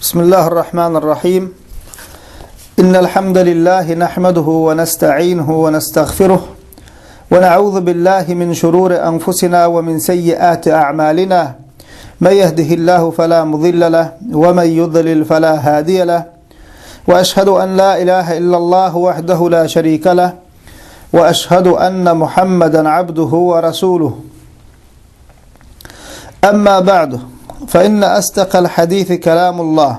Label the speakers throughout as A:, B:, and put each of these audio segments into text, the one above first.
A: بسم الله الرحمن الرحيم إن الحمد لله نحمده ونستعينه ونستغفره ونعوذ بالله من شرور أنفسنا ومن سيئات أعمالنا من يهده الله فلا مضل له ومن يضلل فلا هادي له وأشهد أن لا إله إلا الله وحده لا شريك له وأشهد أن محمدا عبده ورسوله أما بعد فإن أصدق الحديث كلام الله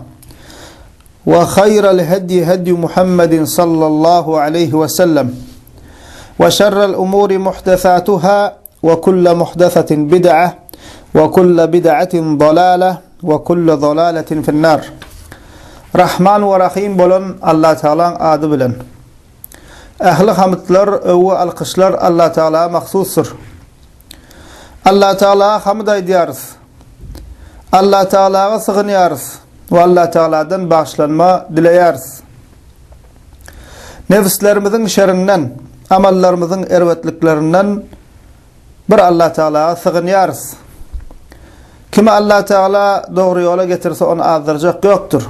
A: وخير الهدي هدي محمد صلى الله عليه وسلم وشر الأمور محدثاتها وكل محدثة بدعة وكل بدعة ضلالة وكل ضلالة في النار رحمن ورحيم بولن الله تعالى ady bilen. Ähli hamdlar, öwgi, alkyşlar Allah Tagala mahsusdyr. Allah Tagala hamd aýdýarys. Allah Tagalaga sygynýarys we Allah Tagaladan bagyşlanma dileýäris. Nebislerimiziň şerinden, amallarymyzyň erbetliklerinden Bir Allah Tagalaga sygynýarys. Kimi Allah Tagala dogry ýola getirse ony azdyrjak ýokdur.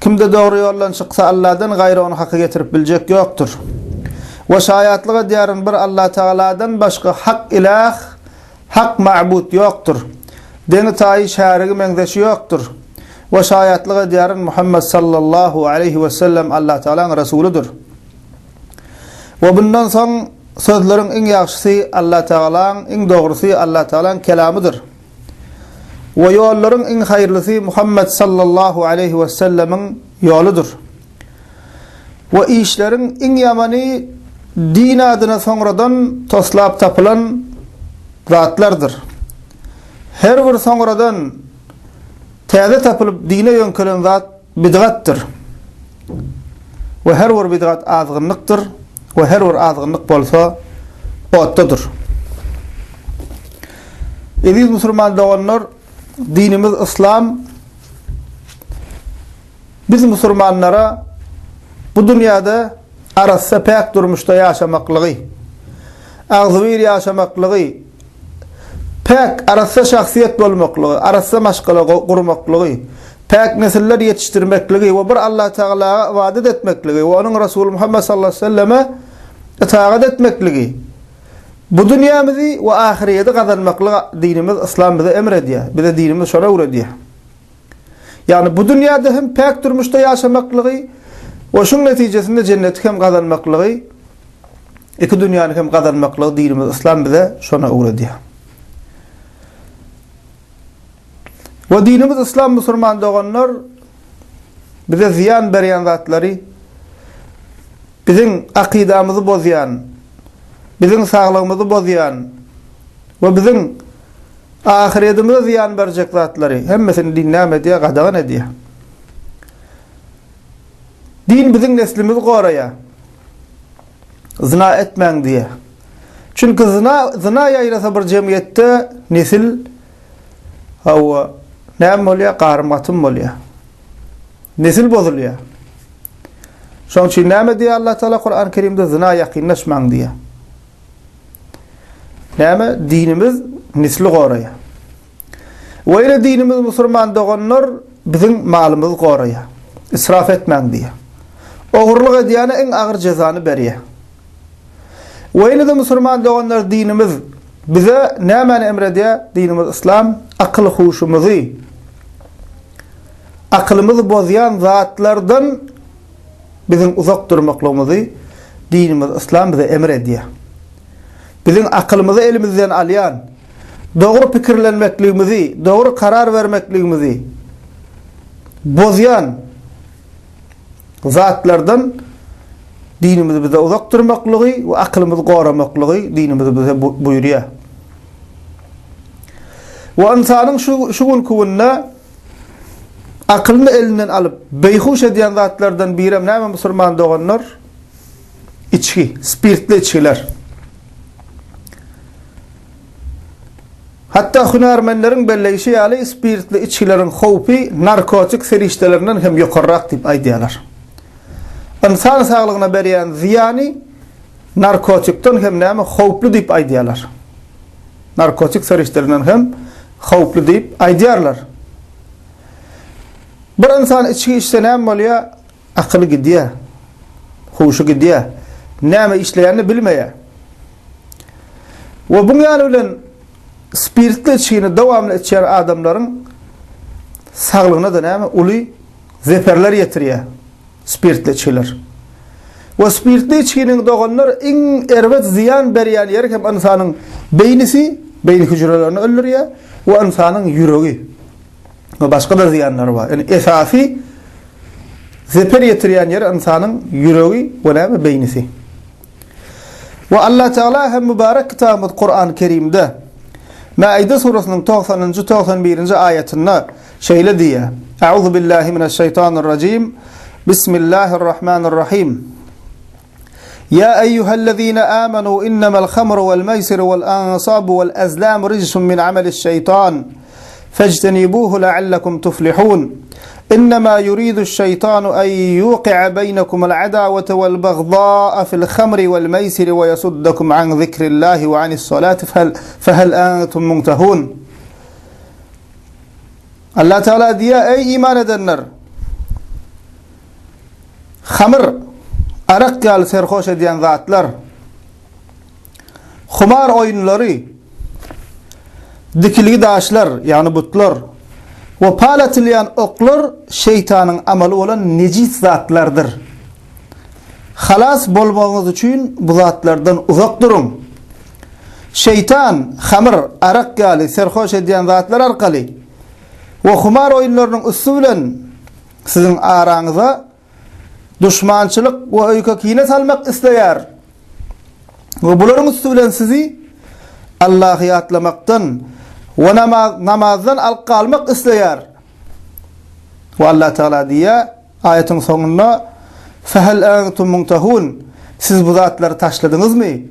A: Kimde dogry ýoldan çyksa Allahdan gaýry ony haka getirip biljek ýokdur. We şaýatlyk edýärin bir Allah Tagaladan başga hak ilah, hak ma'bud ýokdur. Deňi taýy şärigi meňzeşi ýokdur. We şaýatlyk edýärin Muhammed sallallahu aleýhi we sellem Allah Tagalaň Resulydyr. We bundan soň sözleriň iň ýagşysy Allah Tagalaň, iň dogrusy Allah Tagalaň kelamydyr. We ýollaryň iň haýyrlysy Muhammet sallallahu aleýhi we sellemiň ýoludyr. We işleriň iň ýamany din adyna soňradan toslap tapylan zatlardyr. Her bir soňradan täze tapylyp dine ýöňkelen zat Bidgatdyr. We her bir bidgat azgynlykdyr we her bir azgynlyk bolsa otdadyr. Eziz musulman doganlar, dinimiz yslam biz musulmanlara bu dünýäde arassa päk durmuşda ýaşamaklygy, agzybir ýaşamaklygy, Päk, arassa şahsyýet bolmaklygy, arassa maşgala gurmaklygy, päk nesiller ýetişdirmekligi we bir Allatagalaga ybadat etmekligi we Onuň Resuly Muhammet sallallahu aleýhi we selleme ytagat etmekligi, bu dünýämizi we ahyrýeti gazanmaklygy dinimiz yslam bize emr edýär. Bize dinimiz şony öwredýär. Ýagny bu dünýäde hem päk durmuşda ýaşamaklygy we şuň netijesinde jenneti hem gazanmaklygy, iki dünýäni hem gazanmaklygy dinimiz yslam bize şony öwredýär. We dinimiz yslam musulman doganlar bize zyýan berýän zatlary biziň akydamyzy bozýan, biziň saglygymyzy bozýan we biziň Ahyretimize zyýan berjek zatlary hemmesini din näme edýär? Gadagan edýär. Din biziň neslimizi goraýar. Zyna etmäň diýýär. Çünki zyna, zyna ýaýrasa bir jemgyýetde nesil hawa näme bolýar? Garym-gatym bolýar. Nesil bozulýar. Şonuň üçin näme diýýär Allah Taala Kur'an-ı Kerimde zyna ýakynlaşmaň diýýär. Näme? Dinimiz nesli goraýar. We ýene dinimiz musulman doganlar biziň malymyzy goraýar. Israf etmäň diýýär. Ogurlyk edýäne iň agyr jezany berýär. We ýene-de musulman doganlar dinimiz bize nämäni emr edýär? Dinimiz yslam akyl-huşumyzy akylymyzy bozýan zatlardan Biziň uzak durmaklygymyzy dinimiz yslam bize emr edýär. Biziň akylymyzy elimizden alýan, dogry pikirlenmekligimizi, dogry karar bermekligimizi bozýan zatlardan dinimiz bize uzak durmaklygy we akylymyzy goramaklygy dinimiz bize buýurýar. We ynsanyň şu şu günki günde Akylyny elinden alyp, beýhuş edýän zatlardan birem näme musulman doganlar? Içgi, spirtli içgiler. Hatda hünärmenleriň belleýşi ýaly, spirtli içgileriň howpy narkotik serişdelerinden hem ýokarrak diýip aýdýarlar. Ynsan saglygyna berýän zyýany narkotikden hem näme howply diýip aýdýarlar. Narkotik serişdelerinden hem howply diýip aýdýarlar. Bir ynsan içgi içse näme bolýar? Akyly gidýär. Huşy gidýär. Näme işleýänini bilmeýär. We buň ýany bilen spirtli içgini dowamly içýän adamlaryň saglygyna-da näme uly zeperler ýetirýär spirtli içgiler. We spirtli içginiň doganlar iň erbet zyýan berýän ýeri hem ynsanyň beýnisi, beýni hüjrelerini öldürýär we ynsanyň ýüregi. We başga-da zyýanlary bar. Ýani esasy zeper ýetirýän ýeri ynsanyň ýüregi we näme beýnisi. We Allah Teala hem mübarek kitabymyz Kur'an Kerimde Maide surasynyň 90-njy 91-nji aýatynda şeýle diýýär. A'uzu billahi mineşşeýtanirrajim. Bismillahirrahmanirrahim. Ýa eýýuhellezine amenu innemel hamru wel meýsiru wel ansabu wel ezlamu rijsun min ameliş-şeýtan fejtenibuhu leallekum tuflihun. Innema yuriduş-şeýtanu en ýuki'a beýnekumul adawete wel bagdaa fil hamri wel meýsiri we ýasuddakum an zikrillahi we anis-salati fehel entum muntahun. Allah Teala diýýär, eý iman edenler! Hamyr, arak ýaly serhoş edýän zatlar, humar oýunlary, dikilgi daşlar, ýagny butlar we pal atylýan oklar şeýtanyň amaly bolan nejis zatlardyr. Halas bolmagyňyz üçin bu zatlardan uzak duruň. Şeýtan hamyr, arak ýaly serhoş edýän zatlar arkaly we humar oýunlarynyň üsti bilen Siziň araňyza duşmançylyk we öýke-kine salmak isleýär we bularyň üsti bilen sizi Allahy ýatlamakdan we namazdan alyp galmak isleýär. We Allah Tagala diýýär, aýatyň soňunda, Fehel entum muntahun, Siz bu zatlary taşladyňyzmy?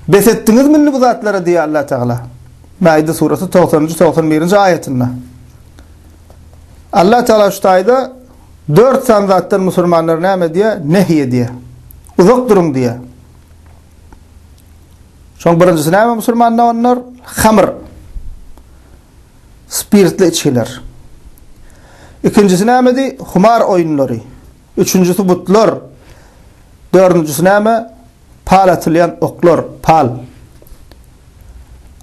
A: Bes etdiňizmi indi bu zatlary diýýär Allah Tagala. Maide surasy togsanynjy, 91-nji aýatynda. Allah Teala şu taýda dört sany zatdan musulmanlary näme edýär? Nehy edýär. Uzak duruň diýýär. Şoň birinjisi näme musulman doganlar? Hamr. Spirtli içgiler. Ikinjisi nämedi? Humar oýunlary. Üçünjisi butlar. Dördünjisi näme? Pal atylýan oklar, pal.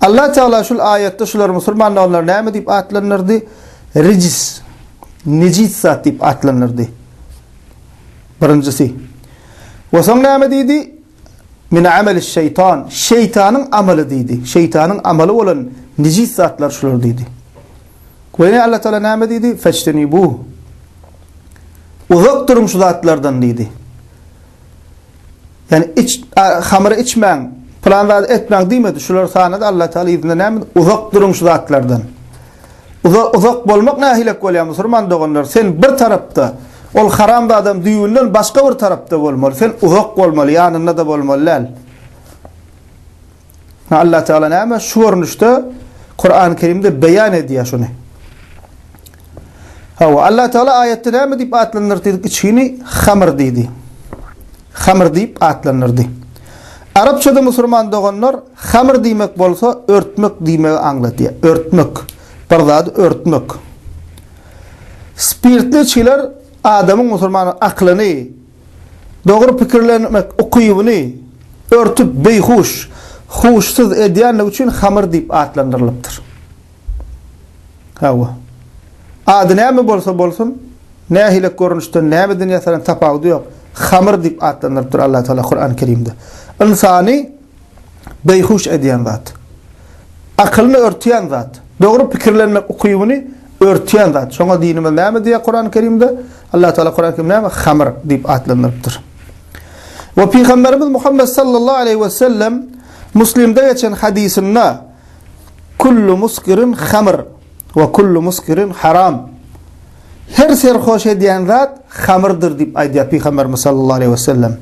A: Allah Teala şul aýatda şulary musulman doganlar näme diýip atlandyrdy? Rijs, nejis zat diýip atlandyrdy. Birinjisi. We soň näme diýdi? Min ameliş şeýtan, şeýtanyň amaly diýdi. Şeýtanyň amaly bolan nejis zatlar şular diýdi. We ýene Allah Teala näme diýdi? Feçtenibu. Uzak duruň şu zatlardan diýdi. Ýani iç hamyry içmäň, pylan zady etmäň diýmedi. Şulary sanady Allah Teala yzynda näme? Uzak duruň şu zatlardan. Uzak uzak bolmak nähilek bolýar musulman doganlar? Sen bir tarapda, ol haram zadam düýbünden başga bir tarapda bolmaly. Sen uzak bolmaly, ýanynda-da bolmaly däl. Allah Teala näme şu görnüşde Kur'an-ı Kerimde beýan edýär şuny. Hawa, Allah Teala aýatda näme diýip atlandyrdy diýdik? Içgini hamr diýdi. Hamr diýip atlandyrdy. Arapçada musulman doganlar hamr diýmek bolsa örtmek diýmegi aňladýar. Örtmek. Bir zady örtmek. Spirtli içgiler adamyň musulmanyň aklyny, dogry pikirlenmek ukybyny örtüp beýhuş, huşsuz edýänligi üçin hamr diýip atlandyrylypdyr. Hawa. Ady näme bolsa bolsun, nähilek görnüşden, nämeden ýasalan tapawudy ýok. Hamr diýip atlandyrypdyr Allah Teala Kur'an-ı Kerimde. Ynsany beýhuş edýän zat. Akylyny örtýän zat. Dogry pikirlenmek ukybyny örtýän zat. Şoňa dinimiz näme diýýär Kur'an-ı Kerimde? Allah Teala Kur'an-ı Kerimde näme? Hamr diýip atlandyrypdyr. We Pygamberimiz Muhammed sallallahu aleyhi ve sellem Muslimde geçen hadysynda Kullu muskirin hamr we kullu muskirin haram. Her serhoş edýän zat hamrdyr diýip aýdýar Pygamberimiz sallallahu aleyhi ve sellem.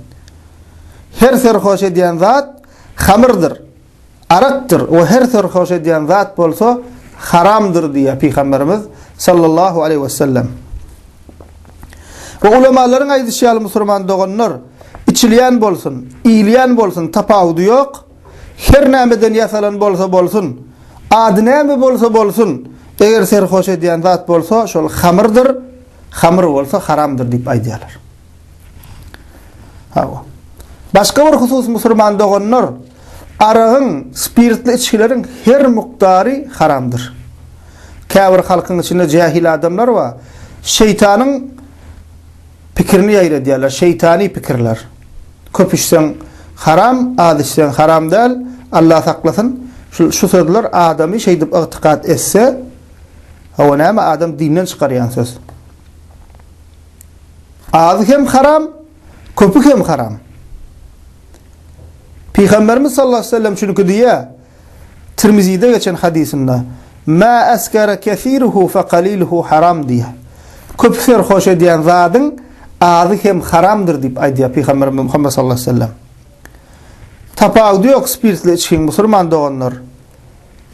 A: Her serhoş edýän zat hamrdyr, arakdyr we her serhoş edýän zat bolsa haramdyr diýýär Pygamberimiz sallallahu aleyhi ve sellem. We ulamalaryň aýdyşy ýaly musulman doganlar, içilýän bolsun, iýilýän bolsun tapawudy ýok. Her nämeden ýasalan bolsa bolsun, ady näme bolsa bolsun, eger serhoş edýän zat bolsa, şol hamyrdyr. Hamyr bolsa haramdyr diýip aýdýarlar. Hawa. Başga bir husus musulman doganlar, aragyň, spirtli içgileriň her mukdary haramdyr. Käbir halkyň içinde jähil adamlar bar. Şeýtanyň pikirini ýaýradýarlar, şeýtany pikirler. Köp içseň haram, az içseň haram däl, Allah saklasyn. Şu, şu sözler adamy şeýdip ygtykat etse, hawa näme adam dinden çykarýan söz. Azy hem haram, köpü hem haram. Pygamberimiz sallallahu aleyhi ve sellem çünki diýýär, Tirmizide geçen hadysynda, Mä eskere kesiruhu fe kaliluhu haram diýýär. Köp serhoş edýän zadyň azy hem haramdyr diýip aýdýar Pygamberimiz Muhammet sallallahu aleyhi ve sellem. Tapawudy ýok spirtli içgiň musulman doganlar.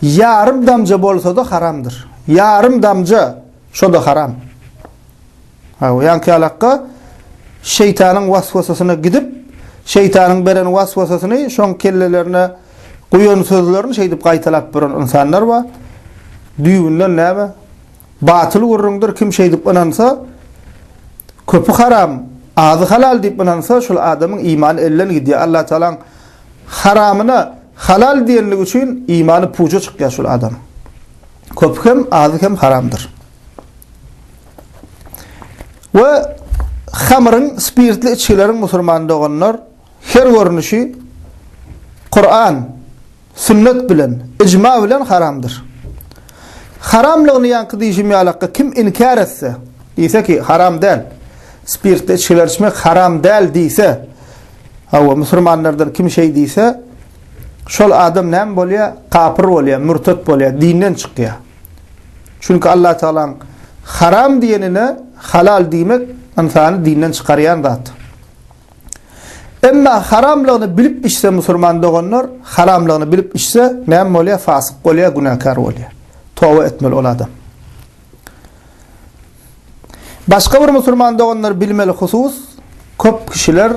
A: Ýarym damja bolsa-da haramdyr. Ýarym damja şo-da haram. Hawa, ýaňky ýalakka şeýtanyň waswasasyna gidip, şeýtanyň beren waswasasyny şoň kellelerine guýan sözlerini şeýdip gaýtalap duran ynsanlar bar. Düýbünden näme? Batyl gürrüňdir, kim şeýdip ynansa, köpi haram, azy halal diýip ynansa, şol adamyň imany elden gidýär. Allah Tagalaň haramyna halal diýenligi üçin imany puja çykýar şol adamyň. Köpi hem, azy hem haramdyr. We hamyryň, spirtli içgileriň musulman doganlar her görnüşi Kuran, sünnet bilen, ijma bilen haramdyr. Haramlygyny ýaňky diýşim ýalakka kim inkär etse, diýse ki haram däl, spirtli içgiler içmek haram däl diýse, hawa musulmanlardan kim şeý diýse, şol adam näme bolýar? Kapyr bolýar, mürtet bolýar, dinden çykýar. Çünki Allah Tagalaň haram diýenine halal diýmek ynsany dinden çykarýan zat. Emma haramlygyny bilip içse musulman doganlar, haramlygyny bilip içse näme bolýar? Fasyk bolýar, günäkär bolýar. Toba etmeli ol adam. Başga bir musulman doganlar bilmeli husus, köp kişiler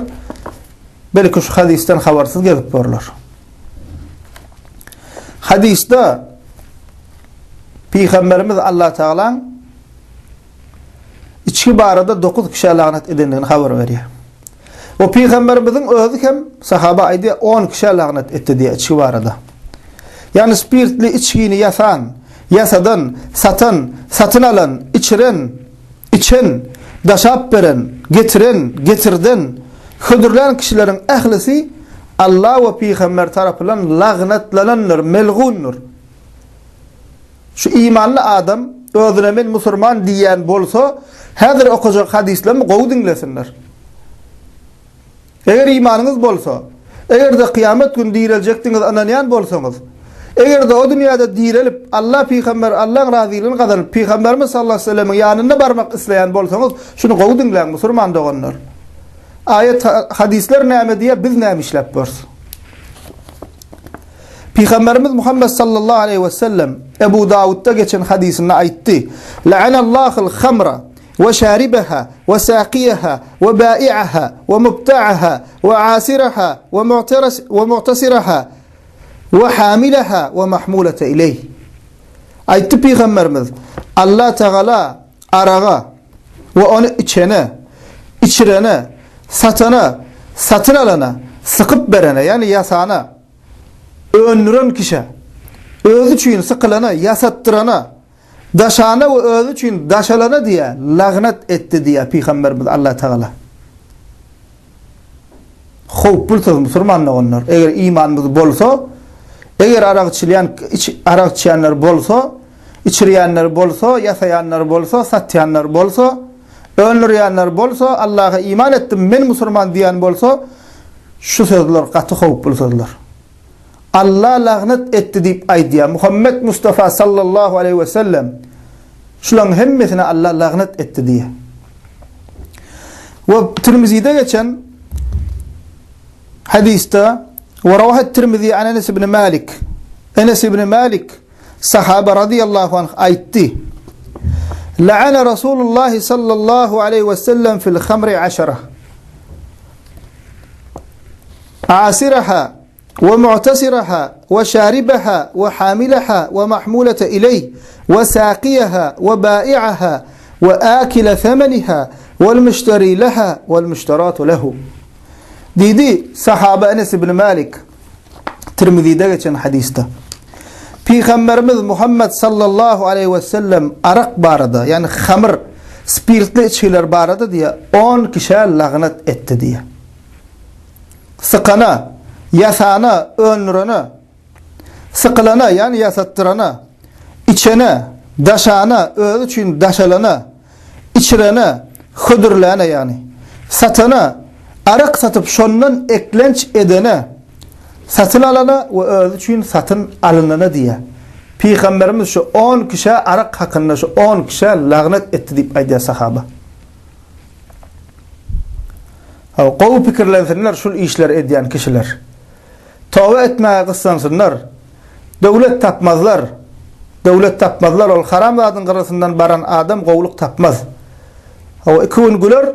A: belki şu hadysdan habarsyz gezip borlar. Hadysda Pygamberimiz Allah Tagalaň içki barada 9 kişä lagnat edendigini habar berýär. We Pygamberimiziň özi hem sahaba aýdýar 10 kişä lagnat etdi diýär içki barada. Ýagny spirtli içgini ýasan, ýasadan, satan, satyn alan, içiren, içen, daşap beren, getiren, getirden, hödürlän kişileriň ählisi Allah we Pygamber tarapyndan lagnatlanandyr, melgundyr. Şu imanly adam özüne men musurman diýýän bolsa, häzir okajak hadyslarmy gowy diňlesinler. Eger imanyňyz bolsa, eger-de kyýamat güni direljekdigiňize ynanýan bolsaňyz, eger-de o dünýäde direlip, Alla, pygamber, Allaň razylygyny gazanyp, Pygamberimiz sallallahu aleýhi we sellemiň ýanynda barmak isleýän bolsaňyz, şuny gowy diňläň, musurman doganlar. Aýat, hadyslar näme diýýär, biz näme işläp börs? Pygamberimiz Muhammet sallallahu aleýhi we sellem Ebu Dawudda geçen hadysynda aýtdy, La'anallahul hamra we şaribaha we saqiyaha we bai'aha we mubta'aha we asiraha we we mu'tasiraha we hamilaha we mahmulata ileyh. Aýtdy Pygamberimiz, Allah Tagala araga we ony içene, içirene, satana, satyn alana, sykyp berene, ýagny ýasana, öndüren kişä, özi üçin sykylana, ýasatdyrana, Daşana we özi üçin daşalana diýýär, lagnat etdi diýýär Pygamberimiz Allah Tagala. Howply söz musurman doganlar. Eger imanymyz bolsa, eger arak içilýän iç, arak içýänler bolsa, içirýänler bolsa, ýasaýanlar bolsa, satýanlar bolsa, öndürýänler bolsa, Allaha iman etdim, men musurman diýen bolsa, şu sözler gaty howply sözler. Alla lagnat etdi diýip aýdýar. Muhammet Mustafa sallallahu aleýhi we sellem şularyň hemmesine Alla lagnat etdi diýýär. We Tirmizide geçen hadysda we rawahat Tirmizi an Enes ibn Malik Enes ibn Malik sahaba radiyallahu anh aýtdy. La'ana Rasulullah sallallahu aleýhi we sellem fil hamri aşara. Asiraha we mu'tasiraha we şaribaha we hamilaha we mahmulata ileýh we saqiyaha we ba'i'aha. We akile semeniha wal müşteri leha wal müşteratu lehu. Diýdi sahaba Enes ibn Malik Tirmizide geçen hadysda. Pygamberimiz Muhammed sallallahu aleyhi ve sellem arak barada, yani hamr, spirtli içgiler barada diýe 10 kişä lagnat etdi diýe. Sykana, ýasana, öndürene, Sykylana, ýagny ýasatdyrana, içene, daşana, özi üçin daşalana, içirene, hödürläne, ýagny, satana, arak satyp şondan eklenç edene, satyn alana we özi üçin satyn alynana diýýär. Pygamberimiz şu on kişä arak hakynda şu on kişä lagnat etdi diýip aýdýar sahaba. Hawa, gowy pikirlensinler şul işleri edýän kişiler. Toba etmäge gyssansynlar. Döwlet tapmazlar. Döwlet tapmazlar. Ol haram zadyň gyrasyndan baran adam gowulyk tapmaz. Hawa, iki gün güler,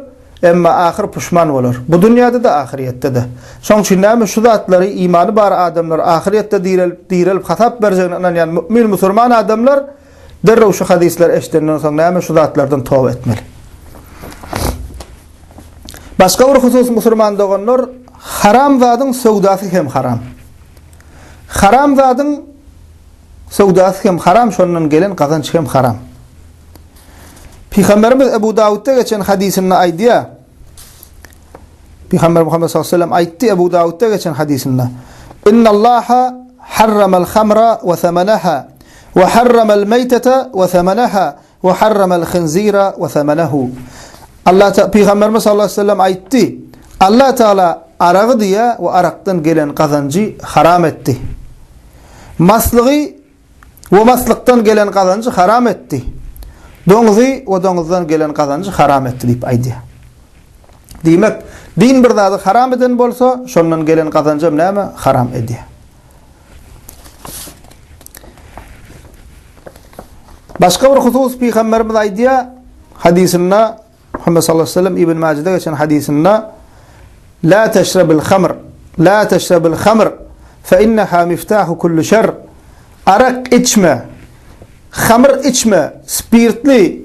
A: emma ahyr puşman bolar. Bu dünýäde-de, ahyrýetde-de. Şoň üçin näme şu zatlary imany bar adamlar, ahyrýetde direlip, direlip hasap berjegine ynanýan mümin musurman adamlar derrew şu hadyslary eşidenden soň näme şu zatlardan toba etmeli. Başga bir husus musurman doganlar, haram zadyň söwdasy hem haram. Haram zadyň söwdasy hem haram, şondan gelen gazanç hem haram. Pygamberimiz Ebu Dawudda geçen hadysynda aýdýar. Pygamber Muhammed sallallahu aleyhi ve sellem aýtdy Ebu Dawudda geçen hadysynda. Innallaha harramal hamra we samanaha we harramal meýtete we samanaha We harramal hinzira we semenehu. Allah ta Pygamberimiz sallallahu aleyhi ve sellem aýtdy. Allah Taala aragy diýä we arakdan gelen gazanjy haram etdi. Maslygy we maslykdan gelen gazanjy haram etdi. Doňuzy we doňuzdan gelen gazanjy haram etdi diýip aýdýar. Diýmek, din bir zady haram eden bolsa, şondan gelen gazanjam näme? Haram edýär. Başga bir husus Pygamberimiz aýdýar, hadysynda Muhammed sallallahu aleyhi ve sellem Ibn Majide geçen hadysynda La teşrebil hamr, la teşrebil hamr, fe inneha miftahu kulli şer. Arak içme, hamr içme, spirtli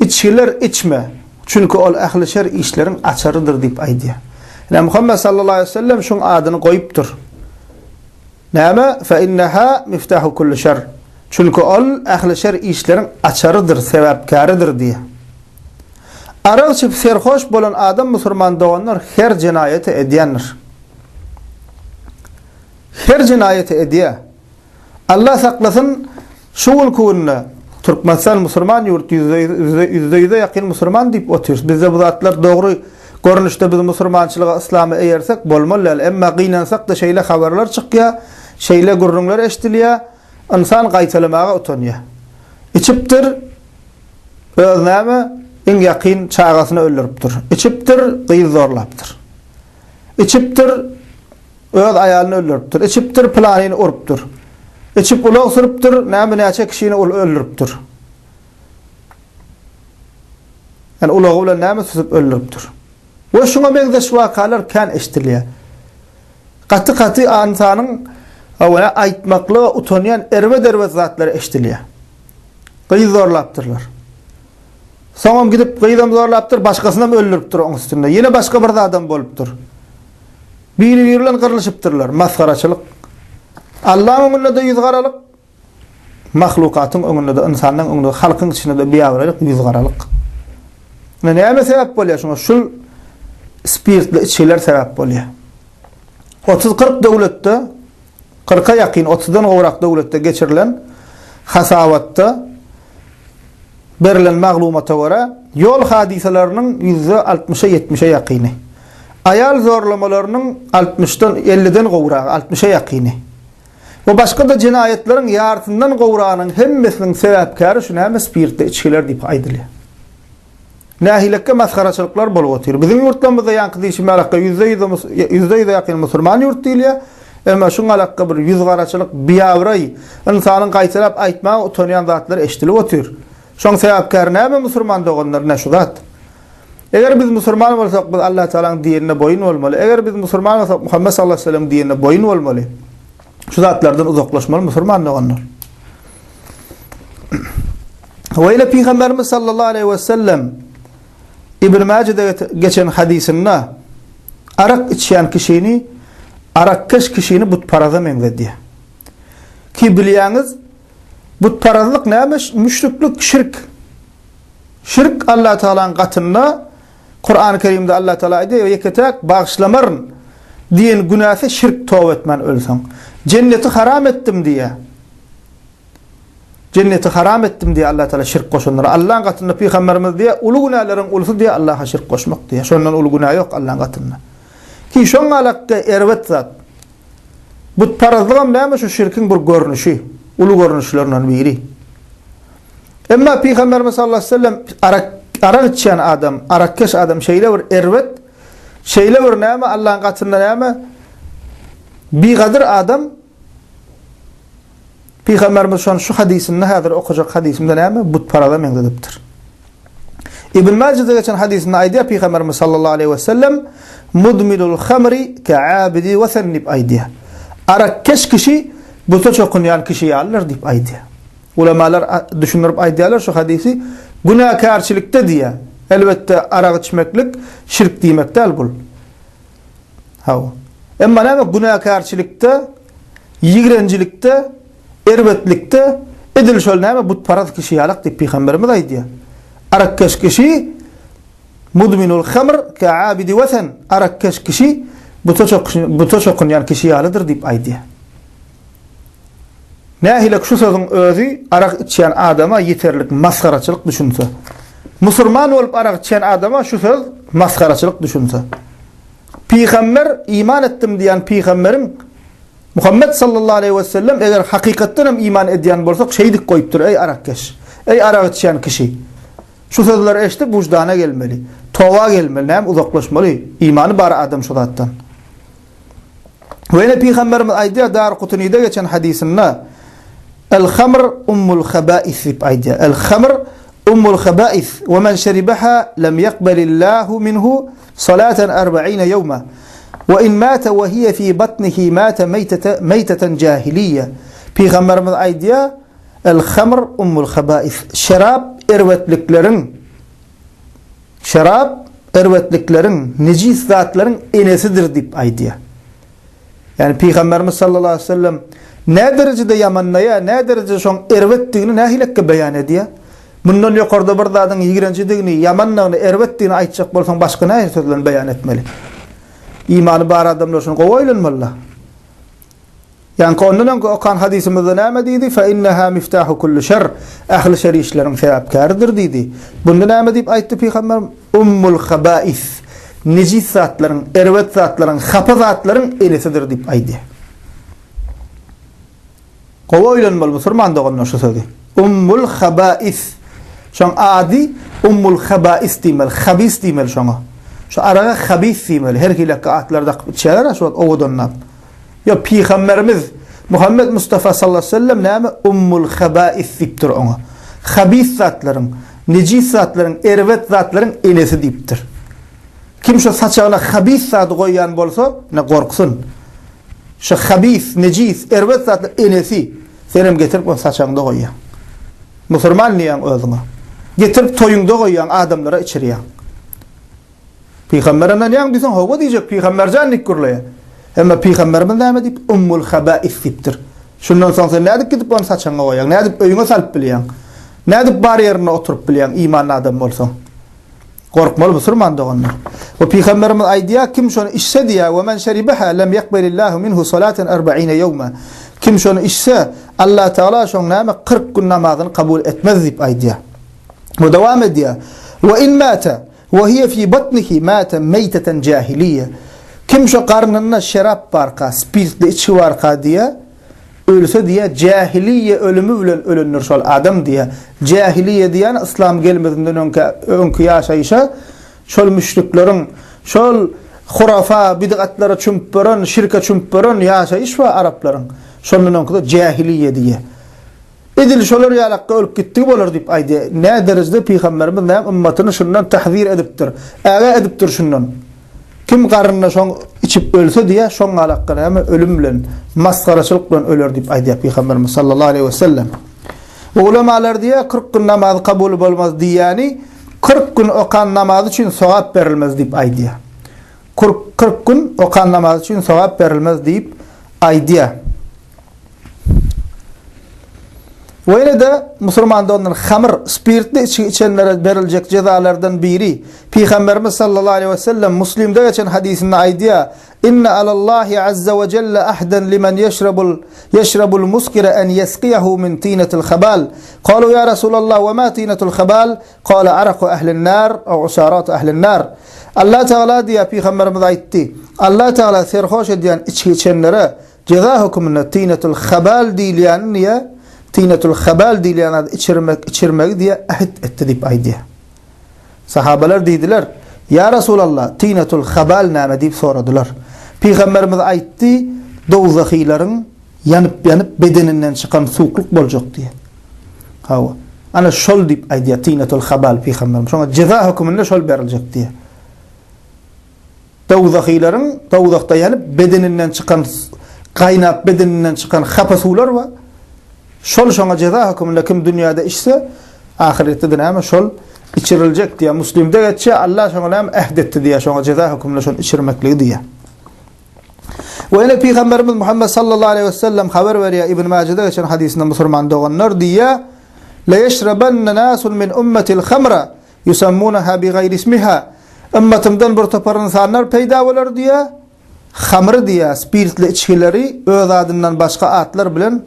A: içgiler içme. Çünki ol ähli şer işleriň açarydyr diýip aýdýar. Ine Muhammed sallallahu aleyhi ve sellem şuň adyny goýupdyr. Näme? Fe inneha miftahu kulli şer. Çünki ol ähli şer işleriň açarydyr, sebäpkäridir diýýär. Arak içip serhoş bolan adam musurman doganlar her jenaýaty edýändir. Her jenaýaty edýär. Allah saklasyn şu günki günde Türkmenistan musurman ýurt ýüzde ýüze ýakyn musurman diýip otyrys. Bizde bu zatlar dogry görnüşde biz musurmançylyga yslama eýersek bolmaly däl. Emma gynansakda şeýle habarlar çykýar, şeýle gürrüňler eşdilýär, ynsan gaýtalamaga utanýar. Içipdir, öz näme iň ýakyn çagasyny öldüripdir. Içipdir, gyz zorlapdyr. Içipdir, Öz aýalyny öldüripdir. Içipdir, pylanyny urupdyr. Içip ulag sürüpdir, näme näçe kişini ol öldüripdir. Ýani ulagy bilen näme süzüp öldüripdir. We şuňa meňzeş wakalar kän eşidilýär. Gaty-gaty ynsanyň hawa aýtmaklyga utanýan erbet-erbet zatlar eşidilýär. Gyz zorlapdyrlar. Soňam gidip gyzam zorlapdyr, başgasynam öldüripdir oň üstünde. Ýene başga bir zadam bolupdyr. Biri-biri bilen gyrlyşypdyrlar. Masgaraçylyk. Allaň öňünde-de ýüzgaralyk, mahlukatyň öňünde-de, ynsanyň öňünde, halkyň içinde-de biabraýlyk, ýüzgaralyk. Ine näme sebäp bolýar şuňa? Şul spirtli içgiler sebäp bolýar. 30-40 döwletde, 40-a ýakyn, 30-dan gowrak döwletde geçirilen hasabatda Berlen maglumata görä, ýol hadysalarynyň ýüzde altmyşa ýetmişe ýakyny, aýal zorlamalarynyň altmyşdan elliden gowragy, altmyşa ýakyny we başga-da jenaýatlaryň ýarysyndan gowragynyň hemmesiniň sebäpkäri şu näme spirtli içgiler diýip aýdylýar. Nähilekge masgaraçylyklar bolup otyr. Biziň ýurtlarymyzda ýaňky diýşim ýalakga ýüzde ýüze ýüzde ýüze ýakyn musulman ýurt diýilýär. Emma şuň alakga bir ýüzgaraçylyk, biabraý, ynsanyň gaýtalap aýtmaga utanýan zatlary eşidilip otyr. Şoň sebäpkäri näme musurman doganlar ine şu zat. Eger biz musurman bolsak biz Allah Tagalaň dinine boýun bolmaly. Eger biz musurman bolsak Muhammet sallallahu aleyhi ve sellem dinine boýun bolmaly. Şu zatlardan uzaklaşmaly musurman doganlar. We ýene Pygamberimiz sallallahu aleýhi we sellem Ibn Majede geçen hadysynda arak içýän kişini arakkeş kişini butparaza meňzedýär. Ki bilýäňiz, butparazlyk näme? Müşriklik, şirk. Şirk Allah Taalanyň gatynda Kurany Kerimde Allah Taala aýdýar, ýeke-täk bagyşlamaryn diýen günäsi şirk toba etmän ölseň. Jenneti haram etdim diýýär. Jenneti haram etdim diýýär Allah Taala şirk goşanlara. Allaň gatynda pygamberimiz diýýär, uly günäleriň ulusy diýýär Allaha şirk goşmak diýýär. Şondan uly günä ýok Allaň gatynda. Ki şoň galakda erbet zat. Butparazlygam näme şu şirkiň bir görnüşi, uly görnüşlerinden biri. Emma Pygamberimiz sallallahu aleyhi ve sellem arak arak içýän adam, arakkeş adam şeýle bir erbet, şeýle bir näme Allaň gatynda näme bigadyr adam Pygamberimiz şony şu hadysynda häzir okajak hadysymda näme butparaza meňzedipdir. Ibn Majede geçen hadysynda aýdýar Pygamberimiz sallallahu aleyhi ve sellem mudminul hamri ka'abidi wesen diýip aýdýar. Arakkeş kişi buta çokunýan kişi ýalydyr diýip aýdýar. Ulamalar düşündirip aýdýarlar şu hadysy günäkärçilikde diýýär. Elbetde arak içmeklik şirk diýmek däl bul. Hawa. Emma näme günäkärçilikde, ýigrenjilikde, erbetlikde edil şol näme butparaz kişi ýalak diýip pygamberimiz aýdýar. Arakkeş kişi mudminul hamr ka'abidi wesen arakkeş kişi buta buta çokunýan kişi ýalydyr diýip aýdýar. Nähilek şu sözüň özi arak içýän adama ýeterlik masgaraçylyk düşünse. Musurman bolup arak içýän adama şu söz masgaraçylyk düşünse. Pygamber iman etdim diýen pygamberiň Muhammet sallallahu aleýhi we sellem eger hakykatdan hem iman edýän bolsak şeýdip goýupdyr eý arakkeş. Eý arak içýän kişi. Şu sözleri eşidip wyždana gelmeli. Toba gelmeli, näme uzaklaşmaly. Imany bar adam şu zatdan. We ýene Pygamberimiz aýdýar Darkutunide geçen hadysynda El hamr ummul habais diýip aýdýar. El hamr ummul habais we men şeribaha lem yakbalillahu minhu salatan arba'ina yawma. We in mata we hiya fi batnihi mata maytata maytatan jahiliýe. Pygamberimiz aýdýar El hamr ummul habais. Şerap erbetlikleriň Şerap erbetlikleriň, nejis zatlaryň enesidir diýip aýdýar. Ýagny Pygamberimiz sallallahu aleýhi we sellem nä derejede ýamanlaýar, nä derejede şoň erbetdigini nähilekge beýan edýär? Mundan ýokarda bir zadyň ýigrenjidigini, ýamandygyny, erbetdigini aýtjak bolsaň başga nähili söz bilen beýan etmeli? Imany bar adamlar şuny gowy oýlanmalylar. Ýaňky ondan öňki okan hadysymyzda näme diýdi? Fe inneha miftahu kulli şer. Ähli şer işleriň sebäpkäridir diýdi. Bunda näme diýip aýtdy pygamber? Ummul habais. Nejis zatlaryň, erbet zatlaryň, hapa zatlaryň enesidir diýip aýdýar. Gowy oýlanmaly musurman doganlar şu sözi. Ummul habais. Şoň ady ummul habais diýmeli, habis diýmeli şoňa. Şu araga habis diýmeli. Her hili atlar dakyp içýärler şu wagt owadanlap. Ýok, Pygamberimiz Muhammet Mustafa sallallahu aleýhi we sellem näme ummul habais diýipdir oňa. Habis zatlaryň, nejis zatlaryň, erbet zatlaryň enesi diýipdir. Kim şu saçagyna habis zady goýýan bolsa, ine gorksun. Şu habis, nejis, erbet zatlar enesi. Senem getirip ony saçagyňda goýýaň. Musurman diýýäň özüňe. Getirip toýuňda goýýaň, adamlara içirýäň. Pygambere ynanýaň diýseň, hawa diýjek, pygamberjan diýip gürleýär. Emma pygamberimiz näme diýip, ummul habais diýipdir. Şundan soň sen nädip gidip ony saçaňa goýaň? Nädip öýüňe salyp bilýäň? Nädip bar ýerinde oturyp bilýäň, imanly adam bolsaň? Gorkmaly musulman doganlar. We pygamberimiz aýdýar, kim şony içse diýýär, we men şeribeha lem yakbelillahu minhu salaten arba'ine ýewme. Kim şony içse, Allah Taala şoň näme 40 gün namazyny kabul etmez diýip aýdýar. We dowam edýär. We in mata we hiye fi batnihi mata meyteten jahiliye. Kim şo garnynda şerap barka, spirtli içgi barka diýe, ölse diýe, jahiliye ölümi bilen ölendir şol adam diýe. Jahiliye diýen yslam gelmezinden öňki öňki ýaşaýşa şol müşrikleriň şol hurafa, bidgatlara çümüp beren, şirke çümüp beren ýaşaýyş bar araplaryň. Şondan öňki jahiliye diýe. Edil şolar ýalakka ölüp gitdigi bolar diýip aýdýar. Nä derejede Pygamberimiz näme ymmatyny şundan tahzir edipdir, ägä edipdir şundan. Kim garynda şoň içip ölse diýýär, şoň ýalakka näme ölüm bilen, masgaraçylyk bilen öler diýip aýdýar Pygamberimiz sallallahu aleýhi we sellem. Ulamalar diýýär, 40 gün namaz kabul bolmaz diýýäni, 40 gün okan namazy üçin sogap berilmez diýip aýdýar. 40 gün okan namazy üçin sogap berilmez diýip aýdýar. We ýene-de musulman doganlar hamyr, spirtli içgi içenlere beriljek jezalardan biri, Pygamberimiz sallallahu aleýhi we sellem Muslimde geçen hadysynda aýdýar, Inne alallahi azza we jelle ahden limen ýeşrebul ýeşrebul muskire en ýesqiýehu min tinetil habal. Kalu ýa Resulallah we ma tinetul habal? Kale araku ehlin nar aw usaratu ehlin nar. Allah Tagala diýýär, Pygamberimiz aýtdy, Allah Tagala serhoş edýän içgi içenlere Jeza höküminde tinetul habal diýilýäni diýýär, tinetul habal diýilýän zady içirmek, içirmegi diýýär, ähit etdi diýip aýdýar. Sahabalar diýdiler, Ýa Resulallah, tinetul habal näme diýip soradylar. Pygamberimiz aýtdy, Dowzahylaryň ýanyp-ýanyp bedeninden çykan suwuklyk boljak diýýär. Hawa. Ana şol diýip aýdýar, tinetul habal pygamberimiz. Şoňa jeza höküminde şol beriljek diýýär. Dowzahylaryň dowzahda ýanyp bedeninden çykan gaýnap bedeninden çykan hapa suwlar bar. Şol şoňa jeza höküminde kim dünýäde içse, ahyretde-de näme şol içiriljek diýýär. Muslimde geçýär, Allah şoňa näme ähd etdi diýýär, şoňa jeza höküminde şony içirmekligi diýýär. We ýene Pygamberimiz Muhammed sallallahu aleýhi we sellem habar berýär Ibn Majede geçen hadysynda musulman doganlar diýýär, La ýeşrebanna nasun min ummatil hamra Ýusammunaha bigaýri ismiha, Ymmatymdan bir topar ynsanlar peýda bolar diýýär, hamry diýýär, spirtli içgileri öz adyndan başga atlar bilen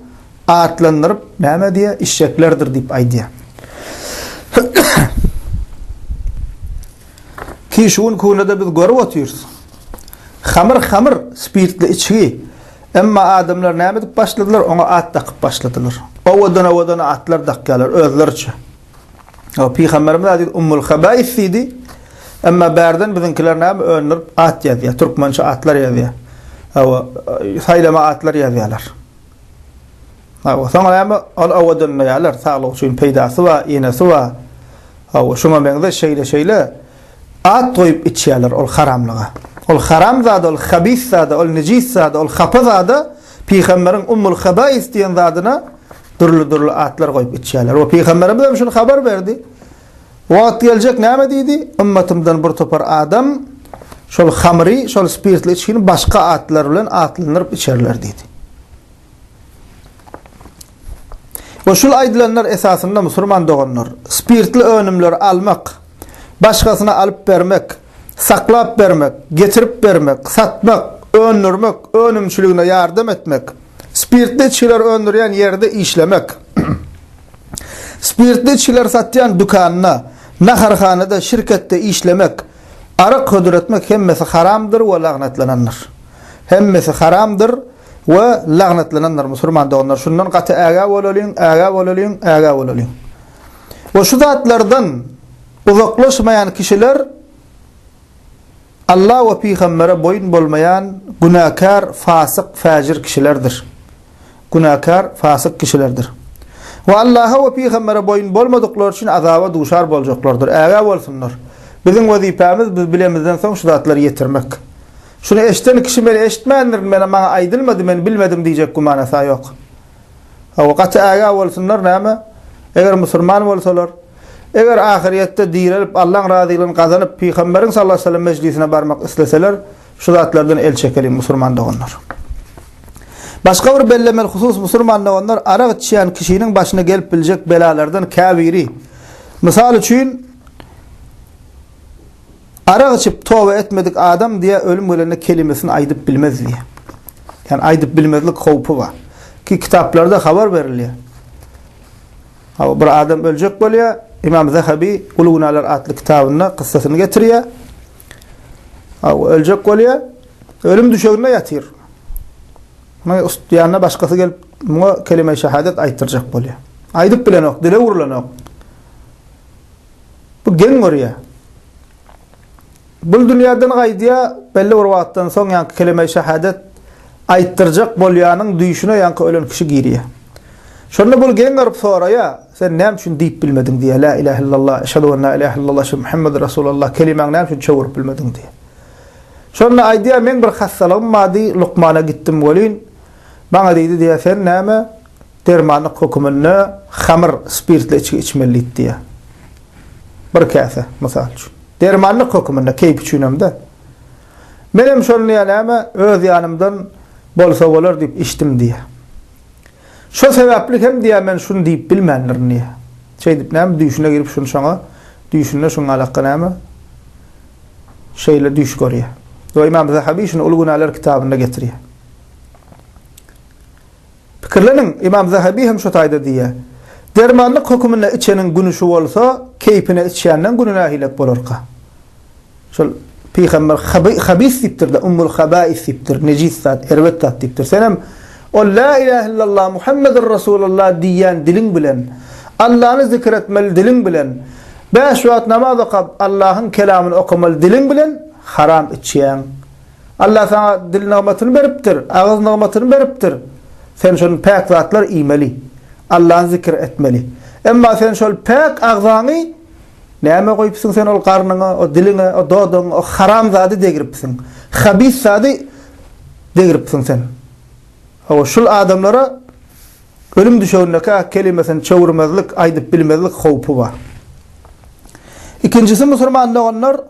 A: atlandyryp, näme diýýär, içjeklerdir diýip aýdýar. Ki şu günki günde-de biz görüp otyrys. Hamyr hamyr, spirtli içgi. Emma adamlar näme edip başladylar, oňa at dakyp başladylar. Owadan-owadan atlar dakýarlar özleriçe. O Pygamberimiz aziz Ummul Habais diýdi. Emma bärden biziňkiler näme öndürip at ýazýar, türkmençe atlar ýazýar. Hawa, saýlama atlar ýazýarlar. Hawa, soňra näme ol owadanlaýarlar, saglyk üçin peýdasy bar, ýenesi bar. Hawa, şuňa meňzeş şeýle-şeýle at goýup içýärler ol haramlyga. Ol haram zada, ol habis zada, ol nejis zada, ol hapa zada Pygamberiň Ummul Habais diýen zadyna Dürli-dürli atlar goýup içýärler. We Pygamberimiz hem şuny habar berdi. Wagt geljek näme diýdi? Ymmatymdan bir topar adam şol hamry, şol spirtli içgini başga atlar bilen atlandyryp içerler diýdi. We şul aýdylanlar esasynda musulman doganlar, spirtli önümleri almak, başgasyna alyp bermek, saklap bermek, getirip bermek, satmak, öndürmek, önümçiligine ýardam etmek, Spirtli içgileri öndürýän ýerde işlemek. Spirtli içgileri satýan dükanda, naharhanada, şirketde işlemek, arak hödür etmek hemmesi haramdyr we lagnatlanandyr. Hemmesi haramdyr we lagnatlanandyr musulman doganlar. Şundan gaty ägä bolalyň, ägä bolalyň, ägä bolalyň. We şu zatlardan uzaklaşmaýan kişiler Alla we pygambere boýun bolmaýan günäkär, fasyk, fäjir kişilerdir. Günäkär, fasyk kişilerdir. We Allaha we pygambere boýun bolmadyklar üçin azaba duşar boljaklardyr. Ägä bolsunlar. Biziň wezipämiz biz bilemizden soň şu zatlary ýetirmek. Şuny eşden kişi men eşitmändirin, mena maňa aýdylmady, men bilmedim diýjek gümanasa ýok. Hawa, gaty ägä bolsunlar näme? Eger musulman bolsalar, Eger ahyrýetde direlip, Allaň razylygyny gazanyp, Pygamberiň sallallahu aleýhi we sellem mejlisine barmak isleseler, şu zatlardan el çekeliň, musulman doganlar. Başga bir bellemeli husus, musulman doganlar, arak içýän kişiniň başyna gelip biljek belalardan käbiri. Mysal üçin, arak içip toba etmedik adam diýä ölüm gelende kelimesini aýdyp bilmez diýä. Ýani aýdyp bilmezlik howpy bar. Ki kitaplarda habar berilýär. Hawa, bir adam öljek bolýar. Imam Zahabi Uly günäler atly kitabynda kyssasyny getirýär. Hawa, öljek bolýar. Ölüm düşeginde ýatyr. Muňa ust ýanyna başgasy gelip, muňa kelime-i şehadet aýtdyrjak bolýar. Aýdyp bilenok, dile urlanok. Bu geň görýär. Bul dünýäden gaýdýar, belli bir wagtdan soň ýaňky kelime-i şehadet aýtdyrjak bolýanyň düýşüne ýaňky ölen kişi girýär. Şonda bul geň görüp soraýar, Sen näme üçin diýip bilmediň diýýär, La ilahe illallah, eşhedü en la ilahe illallah, eşhedü Muhammeden Resulallah kelimäňi näme üçin çöwürip bilmediň diýýär. Şonda aýdýar, Meň bir hassalygym bardy, lukmana gitdim welin, maňa diýdi diýýär, sen näme? Dermanlyk höküminde hamyr, spirtli içgi içmeli diýip diýýär. Bir käse, mysal üçin. Dermanlyk höküminde, keýp üçinem-de. Menem şony diýýär näme, öz ýanymdan bolsa bolar diýip içdim diýýär. Şo sebäpli hem diýýär men şuny diýip bilmändirin diýýär. Şeýdip näme düýşüne girip şuny şoňa düýşünde şuň alaka näme şeýle düýş görýär. We Imam Zahabi şuny Uly günäler kitabynda getirýär. Pikirleniň, Imam Zahabi hem şo taýda diýýär. Dermanlyk höküminde içeniň güni şu bolsa, keýpine içýänden güni nähilek bolarka? Şol pygamber habis diýipdir-de, ummul habais diýipdir, nejis zat, erbet zat diýipdir. Senem ol la ilahe illallah Muhammedur Rasulullah diýýän diliň bilen, Allany zikr etmeli diliň bilen, bäş wagt namaz okap Allahyň kelamyny okamaly diliň bilen haram içýäň. Allah saňa dil nygmatyny beripdir, agyz nygmatyny beripdir. Sen şony päk zatlar iýmeli. Allany zikr etmeli. Emma sen şol päk agzaňy Näme goýupsyň sen ol garnyňa, o diliňe, o dodagyňa, o haram zady degripsiň. Habis zady degripsiň sen. Hawa, şul adamlara ölüm düşegindeka kelimesini çöwürmezlik, aýdyp bilmezlik howpy bar. Ikinjisi musulman doganlar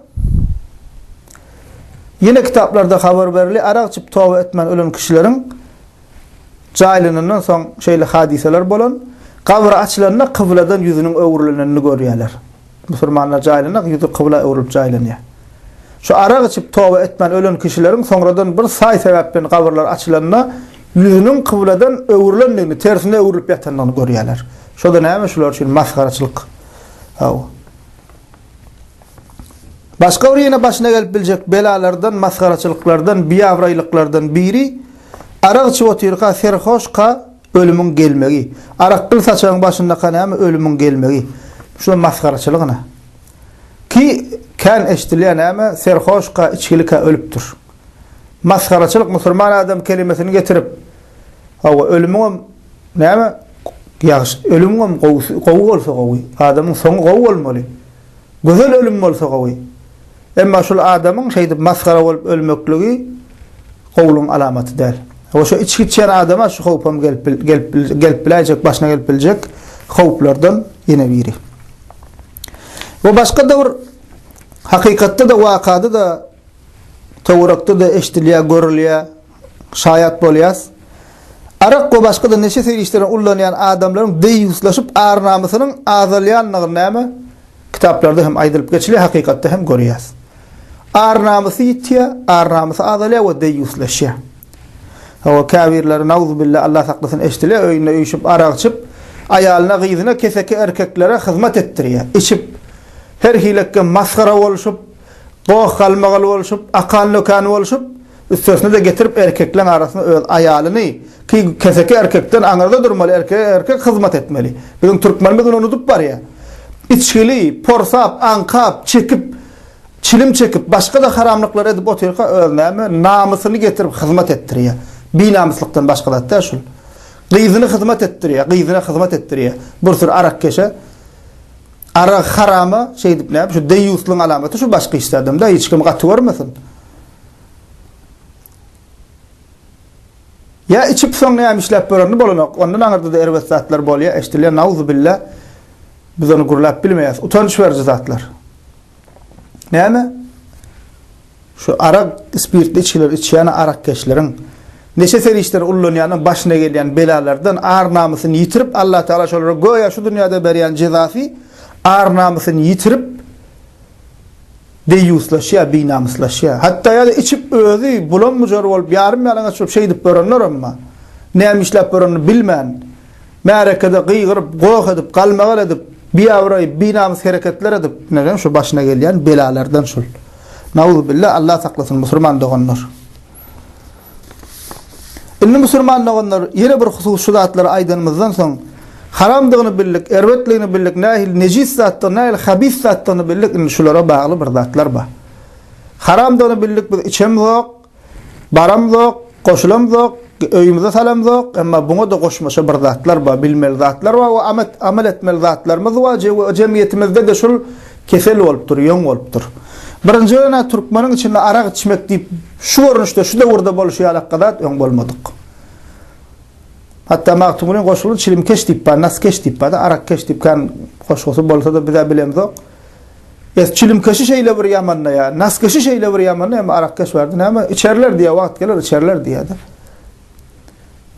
A: ýene kitaplarda habar berilýär, arak içip toba etmän ölen kişileriň Jaýlanandan soň şeýle hadysalar bolan, gabyr açylanda kybladan ýüzüniň öwrülenini görýärler. Musulmanlar jaýlanda ýüzi kybla öwrülip jaýlanýar. Şu arak içip toba etmän ölen kişileriň soňradan bir saý sebäp bilen gabyrlar açylanda ýüzüniň kybladan öwrülendigini, tersine öwrülip ýatandygyny görýärler. Şo-da näme şular üçin masgaraçylyk. Hawa. Başga bir ýene başyna gelip biljek belalardan, masgaraçylyklardan, biabraýlyklardan biri, arak içip otyrka, serhoşka ölümiň gelmegi. Arakgyl saçagyň başyndaka näme ölümiň gelmegi. Şu masgaraçylygyna. Ki kän eşidilýär näme, serhoşka, içgilika ölüpdir. Masgaraçylyk musulman adam kelimesini getirip, hawa ölümiňem näme ýagşy, ölümiňem gowusy, gowy bolsa gowy. Adamyň soňy gowy bolmaly. Gözel ölüm bolsa gowy. Emma şul adamyň şeýdip masgara bolup ölmekligi gowulygyň alamaty däl. Hawa şo içgi içýän adama şu howpam gelip gelip gelip biläýjek, başyna gelip biljek howplardan ýene biri. We başga-da bir hakykatda-da wakada-da töwerekde-de eşidilýär, görülýär, şaýat bolýas. Arak we başga-da neşe serişdelerini ullanýan adamlaryň deýýuslaşyp ar-namysynyň azalýandygyny näme? Kitaplarda hem aýdylyp geçilýär, hakykatda hem görýäs. Ar-namysy ýitýär, ar-namysy azalýar we deýýuslaşýar. Hawa, käbirleri nauzubilla Allah saklasyn eşdilýär, öýünde üýşüp arak içip, aýalyna, gyzyna, keseki erkeklere hyzmat etdirýär. Içip, her hilekge masgara bolşup, goh-galmagal bolşup, akan-lökän bolşup, Üstesine-de getirip erkekleň arasynda öz aýalyny, ki keseki erkekden aňyrda durmaly, erkege erkek hyzmat etmeli. Biziň türkmenimiz muny unudyp barýar. Içgili, porsap, aňkap, çekip, çilim çekip, başga-da haramlyklar edip otyrka öz näme, namysyny getirip hyzmat etdirýär. Binamyslykdan başga zat däl şul. Gyzyny hyzmat etdirýär, gyzyna hyzmat etdirýär. Bir sürü arakkeşe. Arak harama şeýdip näme, şu deýýuslygyň alamaty şu başga hiç zadam däl, hiç kim gaty görmesin. Ýa içip soň näme işläp görenini bolanok. Ondan aňyrda-da erbet zatlar bolýar, eşdilýär. Nauzubilla. Biz ony gürläp bilmeýäris. Utanç beriji zatlar. Näme? Şu arak, spirtli içgileri içýän arakkeşleriň, neşe serişdeleri ullanýanyň başyna gelýän belalardan ar-namysyny ýitirip, Allah Tagala şolara göýä şu dünýäde berýän jezasy ar-namysyny ýitirip, Deýýuslaşýar, binamyslaşýar. Hatda ýa-da içip özi bulam-bujar bolup, ýarym-ýalaňaç bolup şeýdip görenlerem bar. Näme işläp görenini bilmän, märekede gygyryp, goh edip, galmagal edip, biabraý, binamys hereketler edip, ine şu başyna gelýän belalardan şul. Nauzubilla, Allah saklasyn musurman doganlar. Indi musurman doganlar, ýene bir husus şu zatlary aýdanymyzdan soň, haramdygyny bildik, erbetligini bildik, nähili nejis zatdygyny, nähili habis zatdygyny bildik, indi şulara bagly bir zatlar bar. Haramdygyny bildik, biz içemzok, baramzok, goşulamzok, öýümize salamzok, emma buňa-da goşmaça bir zatlar bar, bilmeli zatlar bar we amal etmeli zatlarymyz bar we jemgyýetimizde-de şul Kesel bolupdyr, ýoň bolupdyr. Birinji bilen-ä türkmeniň içinde arak içmek diýip şu görnüşde, şu döwürde bolşy ýalakga zat öň bolmadyk. Hatda Magtymgulyň goşgulary çilimkeş diýip bar, naskeş diýip bar-da, arakkeş diýip kän goşgusy bolsa-da biz-ä bilemzok. Es çilimkeşi şeýle bir ýamanlaýar, naskeşi şeýle bir ýamanlaýar, emma arakkeş bardy näme, içerler diýýär, wagt geler içerler diýýär-de.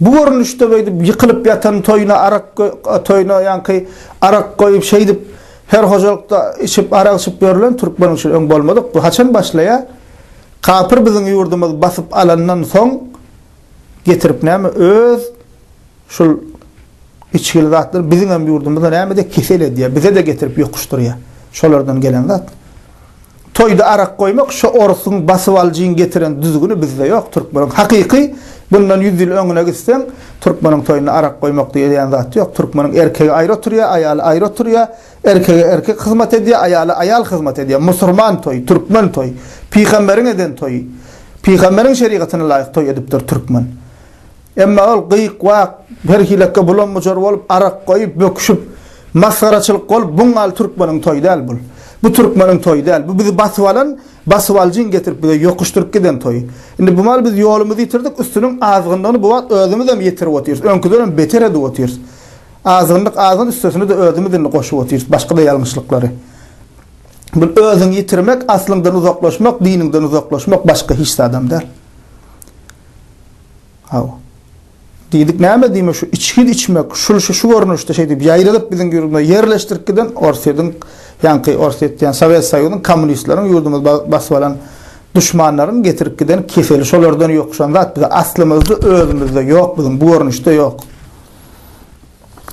A: Bu görnüşde beýdip ýykylyp ýatan toýuna arak toýuna ýaňky arak goýup şeýdip her hojalykda içip arak içip ýörlen türkmeniň üçin öň bolmadyk. Bu haçan başlaýar? Kapyr biziň ýurdumyzy basyp alandan soň getirip näme öz şul içgili zatlar biziň hem ýurdumyzda näme de kesel edýär. Bize-de getirip ýokuşdyrýar. Şolardan gelen zat. Toýda arak goýmak şo orsuň basybalyjyň getiren düzgüni bizde ýok türkmeniň hakyky bundan ýüz ýyl öňüne gitseň türkmeniň toýunda arak goýmak diýilýän zat ýok türkmeniň erkegi aýry oturýar aýaly aýry oturýar erkege erkek hyzmat edýär aýala aýal hyzmat edýär musurman toýy türkmen toýy pygamberiň eden toýy pygamberiň şerigatyna laýyk toý edipdir türkmen. Emma ol gyk-wak, her hilekge bulam-bujar bolup, arak goýup, böküşip, masgaraçylyk bolup, buň ýaly türkmeniň toýy däl bul. Bu türkmeniň toýy däl. Bu bizi basyp alan, basybalyjyň getirip bize ýokuşdyryp giden toýy. Indi bu mal biz ýolumyzy ýitirdik, üstüniň azgynlygyny bu wagt özümizem ýetirip otyrys. Öňküdenem beter edip otyrys. Azgynlyk azgyn, üstesine-de özümiz indi goşup otyrys başga-da ýalňyşlyklary. Bu özüňi ýitirmek, aslyňdan uzaklaşmak, diniňden uzaklaşmak başga hiç zadam däl. Hawa. Diýdik näme diýme şu içgi içmek, şul şu şu görnüşde şeýdip ýaýradyp biziň ýurdumyza ýerleşdirip giden Orsýetiň, ýaňky Orsýet diýen Sowet Soýuzynyň kommunistleriň ýurdumyzy basyp alan duşmanlaryň getirip giden keseli şolardan ýokuşan zat bize aslymyzda özümizde ýok biziň bu görnüşde ýok.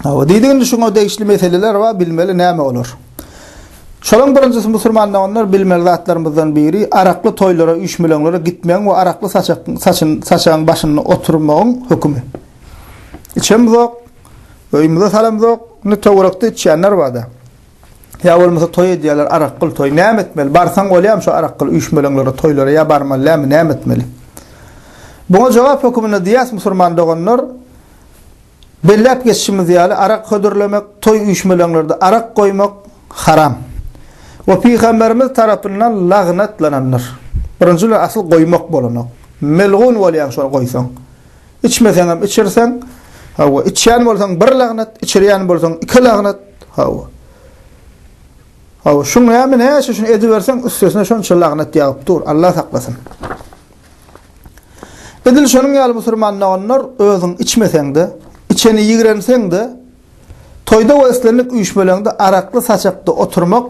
A: Hawa, diýdik indi şuňa degişli meseleler bar, bilmeli näme olar. Şolaň birinjisi musulman doganlar bilmeli zatlarymyzdan biri arakly toýlara, üýşmeleňlere gitmegiň we arakly saçak, saçyn, saçagyň başynda oturmagyň hökümi. Içemzok, öýümize salamzok, indi töwerekde içýänler barda. Ýa bolmasa toý edýärler, arakgyl toý. Näme etmeli? Barsaň bolýarmy şo arakgyl üýşmeleňlere, toýlara ýa barmaly dälmi, näme etmeli? Buňa jogap höküminde diýýäs musulman doganlar, Belläp geçişimiz ýaly, arak hödürlemek, toý üýşmeleňlerde arak goýmak haram we Pygamberimiz tarapyndan lagnatlanandyr. Birinji bilen asyl goýmak bolanok. Melgun bolýaň şony goýsaň. Içmeseňem içirseň, hawa, içýän bolsaň bir lagnat, içirýän bolsaň iki lagnat, hawa. Hawa, şuň näme näçe şuny ediberseň üstesine şonça lagnat ýagyp dur. Allah saklasyn. Edil şonuň ýaly musurman doganlar özüň içmeseň-de, içeni ýigrenseň-de, toýda we islendik üýşmeleňde arakly saçakda oturmak,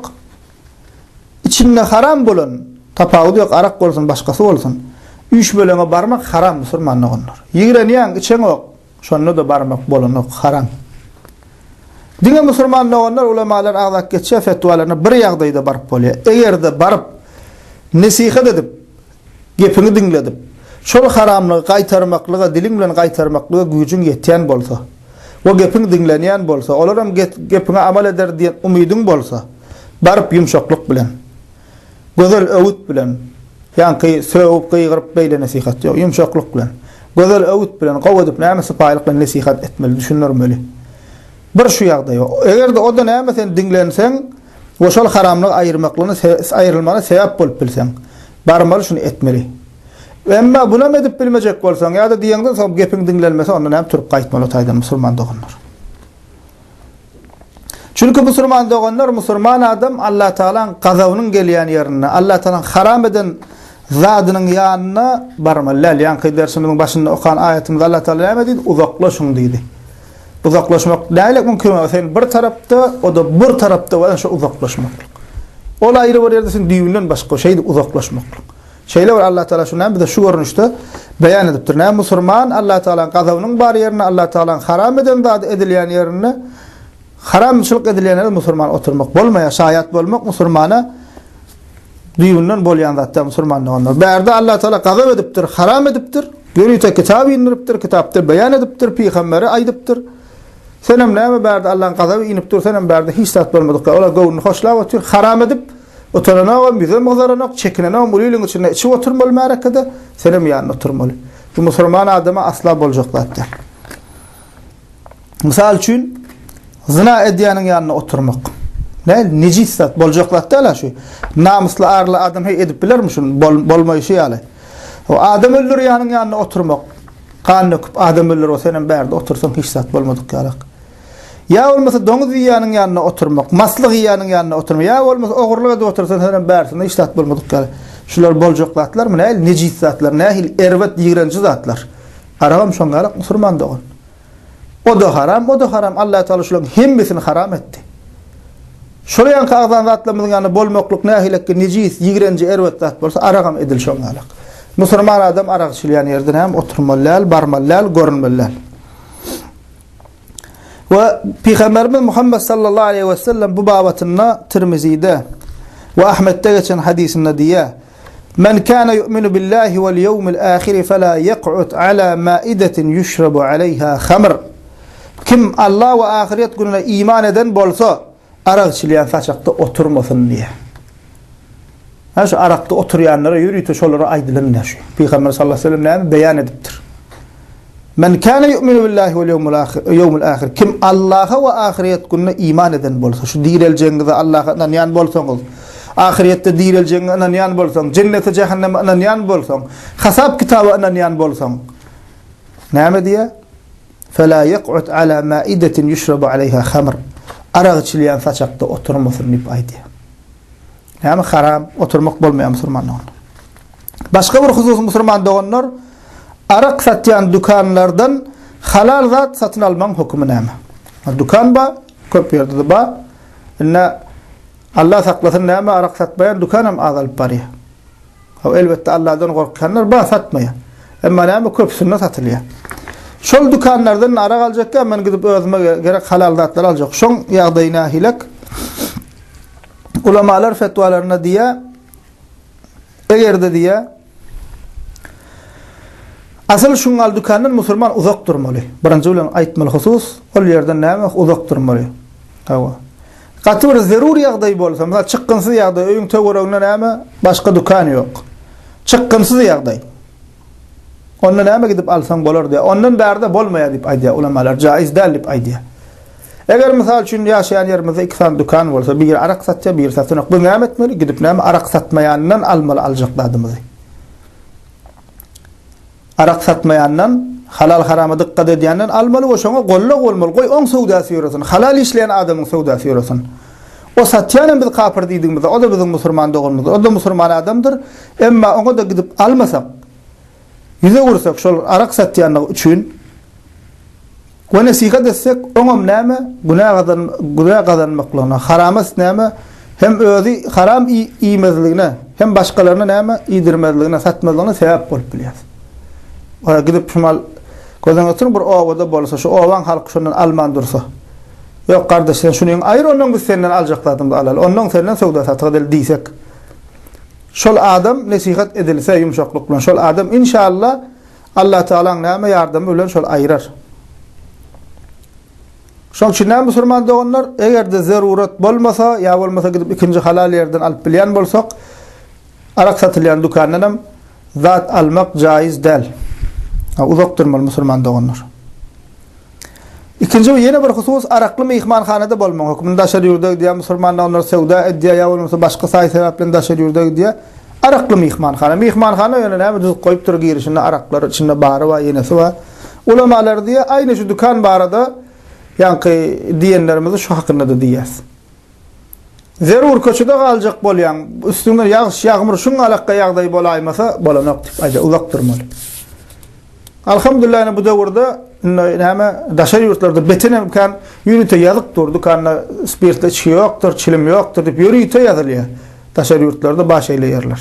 A: içinde haram bolan, tapawudy ýok arak bolsun başgasy bolsun, üýşmeleňe barmak haram musurman doganlar. Ýigrenýäň, içeňok, şonda-da barmak bolanok, haram. Diňe musurman doganlar ulamalar agzap geçýär fetwalaryna bir ýagdaýda baryp bolýar. Eger-de baryp nesihat edip, Gepiňi diňledip, şol haramlygy gaýtarmaklyga, diliň bilen gaýtarmaklyga güýjüň ýetýän bolsa we gepiň diňlenýän bolsa, olaram gepiňe amal eder diýen umydyň bolsa, baryp ýumşaklyk bilen, gözel öwüt bilen, ýaňky sögüp, gygyryp beýle nesihat ýok, ýumşaklyk bilen, gözel öwüt bilen, gowy edip näme sypaýylyk bilen nesihat etmeli, düşündirmeli. Bir şu ýagdaý. Eger-de o-da näme sen diňlenseň we şol haramlygy aýyrmaklygyna aýrylmagyna sebäp bolup bilseň, barmaly şuny etmeli. Emma bunam edip bilmejek bolsaň ýa-da diýeňden soň gepiň diňlenmese onda näme turup gaýtmaly o taýdan musulman doganlar. Çünki musulman doganlar musulman adam Allah Tagalaň gazabynyň gelýän ýerinde, Allah Tagalaň haram eden zadynyň ýanyna barmaly däl. Ýaňky dersimiziň başynda okan aýatymyzda Allah Tagala näme diýdi? Uzaklaşyň diýdi. Uzaklaşmak nähili mümkin bolar? Sen bir tarapda, o-da bir tarapda bolan şo uzaklaşmaklyk. Ol aýry bir ýerde sen düýbünden başga şeýdip uzaklaşmaklyk. Şeýle bir Allah Taala şuny bize şu görnüşde beýan edipdir. Näme musurman Allah Taalanyň gazabynyň bar ýerinde, Allah Taalanyň haram eden zady edilýän ýerinde haramçylyk edilýän ýerde musurman oturmak bolmaýar. Şaýat bolmak musurmana Düýbünden bolýan zat däl musulman doganlar. Bärde Allah Taala gazap edipdir, haram edipdir. Ýörite kitap indiripdir, kitapda beýan edipdir, pygambere aýdypdyr. Senem näme bärde Allaň gazaby inip dur, senem bärde hiç zat bolmadyk. Olar göwnüni hoşlap otyr, haram edip, utananogam, ýüzem gyzaranok, çekinenogam, uly iliň içinde içip oturmaly märekede, senem ýanynda oturmaly. Bu musulman adama asla boljak zat däl. Mysal üçin, zyna edýäniň ýanynda oturmak. Näl, nejis zat, boljak zat däl-ä şu. Namysly, arly adam heý edip bilermi şuny, bol, bolmaýşy ýaly. O adam öldürýäniň ýanynda oturmak. Gan döküp adam öldürip senem bärde otursaň hiç zat bolmadyk ýalak. Ýa bolmasa doňuz iýýäniň ýanynda oturmak, maslyk iýýäniň ýanynda oturmak, ýa bolmasa ogurlyk edip otursaň senem bärsinde hiç zat bolmadyk ýaly. Şular boljak zatlarmy? Nähili nejis zatlar, nähili erbet, ýigrenji zatlar. Aragam şoň ýalak musurman dogan. O-da haram, o-da haram. Allah Teala şularyň hemmesini haram etdi. Şol ýanky agzan zatlarymyzyň ýanynda bolmaklyk nähilekki nejis, ýigrenji, erbet zat bolsa, aragam edil şoň ýalak. Musurman adam arak içilýän ýerde näme oturmaly däl, barmaly däl, görünmeli däl. We Pygamberimiz Muhammed sallallahu aleyhi ve sellem bu babatynda Tirmizide we Ahmetde geçen hadysynda diýýär: Men kana yu'minu billahi wal yawmil ahir fela yaq'ud ala ma'idatin yuşrabu aleyha hamr. Kim Allah we ahyret gününe iman eden bolsa, arak içilýän saçakda oturmasyn diýýär. Ha şu arakda oturýanlara ýörite şolara aýdylan şu. Pygamber sallallahu aleyhi ve sellem näme beýan edipdir? Men kana yu'minu billahi wal yawmil ahir, yawmil ahir. Kim Allaha we ahyret gününe iman eden bolsa, şu direljegiňize Allaha ynanýan bolsaňyz, ahyretde direljegiňe ynanýan bolsaň, jennete jähenneme ynanýan bolsaň, hasap kitaba ynanýan bolsaň, näme diýýär? Fela yaq'ud ala ma'idatin yuşrabu aleyha hamr. Arak içilýän saçakda oturmasyn diýip aýdýar. Näme haram oturmak bolmaýar musulman doganlar. Başga bir husus musulman doganlar arak satýan dükanlardan halal zat satyn almagyň hökümi näme? Dükan ba, köp ýerde-de ba. Indi Allah saklasyn näme arak satmaýan dükan hem azalyp barýar. Haw elbetde Allahdan gorkýanlar ba satmaýar. Emma näme köpüsinde satylýar. Şol dükanlardan arak aljakka men gidip özüme gerek halal zatlar aljak. Şoň ýagdaýy nähilek? Ulamalar fetwalarynda diýýär, eger-de diýýär, asyl şuňal dükandan musulman uzak durmaly. Birinji bilen aýtmaly husus, ol ýerden näme uzak durmaly. Hawa. Gaty bir zerur ýagdaý bolsa, mysal çykgynsyz ýagdaý, öýüň töwereginde näme başga dükan ýok. Çykgynsyz ýagdaý. Onda näme gidip alsaň bolar diýýär. Ondan bärde bolmaýar diýip aýdýar ulamalar, jaiz däl diýip aýdýar. Eger mysal üçin ýaşaýan ýerimizde iki sany dükan bolsa, biri arak satýar, biri satanok. Biz näme etmeli? Gidip näme arak satmaýanyndan almaly aljak zadymyzy. Arak satmaýandan, halal harama dykgat edýänden almaly we şoňa gollag bolmaly. Goý oň söwdasy ýöresin. Halal işleýän adamyň söwdasy ýöresin. O satýan hem biz kapyr diýdigimizde, o-da biziň musurman doganymyz, o-da musurman adamdyr. Emma oňa-da gidip almasak, ýüz öwürsek şol arak satýanlygy üçin we nesihat etsek, oňam näme, günä gazan, günä gazanmaklygyna, harama näme, hem özi haram iýmezligine, hem başgalaryna näme, iýdirmezligine, satmazlygyna sebäp bolup bilýär. Oňa gidip şumal göz öňüne getiriň, bir obada bolsa, şu obaň halky şondan alman dursa. Ýok, gardaş, sen şunyňy aýyr, onnoň biz senden aljak zadymyzy alaly. Onnoň senden söwda-satyk edeli diýsek. Şol adam nesihat edilse ýumşaklyk bilen, şol adam inşallah Allah Tagalaň näme ýardamy bilen şol aýyrar. Şoň üçin näme musulman doganlar, eger-de zerurat bolmasa, ýa bolmasa gidip ikinji halal ýerden alyp bilýän bolsak, arak satylýan dükandan hem zat almak jaiz däl. Uzak durmaly musulman doganlar. Ikinji ýene bir husus arakly myhmanhanada bolmagyň hökmünde daşary ýurda gidýär musulmanlar onlar söwda edýär ýa bolmasa başga saý sebäp bilen daşary ýurda gidýär. Arakly myhmanhana. Myhmanhana ýöne näme düzüp goýupdyr girişinde araklar içinde bary bar ýenesi bar. Ulamalar diýýär aýny şu dükan barada ýaňky diýenlerimizi şu hakynda-da diýýäs. Zerur köçede galjak bolýaň, üstüňden ýagyş, ýagmyr şuň alakga ýagdaý bolaýmasa bolanok diýip aýdýar, uzak durmaly. Alhamdulillah ine bu döwürde indi näme daşary ýurtlarda betenem kän ýörite ýazyp dur, dükanda spirtli içgi ýokdur, çilim ýokdur diýip ýörite ýazylýar. Daşary ýurtlarda bar şeýle ýerler.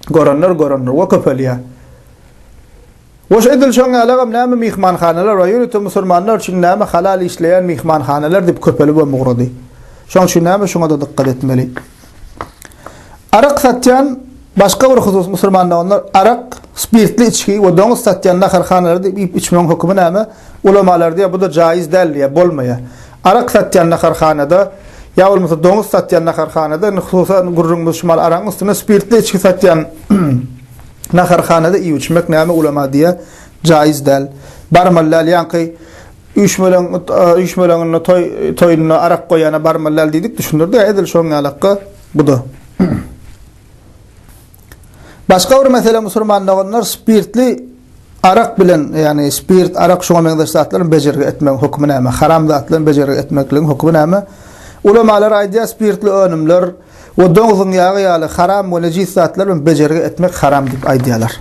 A: Görenler görenler we köpelýär. Goş edil şoň ýalagam näme myhmanhanalar bar, ýörite musulmanlar üçin näme halal işleýän myhmanhanalar diýip köpelibem ugrady. Şoň üçin näme şuňa-da dykgat etmeli. Arak satýan başga bir husus musulman doganlar arak, spirtli içgi we doňuz satýan naharhanalarda iýip içmegiň hökümi näme? Ulamalar diýýär bu-da jaiz däl diýýär, bolmaýar. Arak satýan naharhanada ýa bolmasa doňuz satýan naharhanada, indi hususan gürrüňimiz şu mal aragyň üstünde spirtli içgi satýan Naharhanada iýip-içmek näme ulama diýýär, jaiz däl. Barmaly däl, ýaňky üýşmeleň üýşmeleňinde toý toýunda arak goýýana barmaly däl diýdik, düşündirdik, edil şoň ýalakga bu-da. Başga bir mesele musulman doganlar spirtli. Arak bilen, ýagny spirt, arak şuňa meňzeş zatlar bilen bejergi etmegiň hökümi näme? Haram zat bilen bejergi etmekligiň hökümi näme? Ulamalar aýdýar, spirtli önümler we doňzuň ýagy ýaly haram we nejis zatlar bilen bejergi etmek haram diýip aýdýarlar.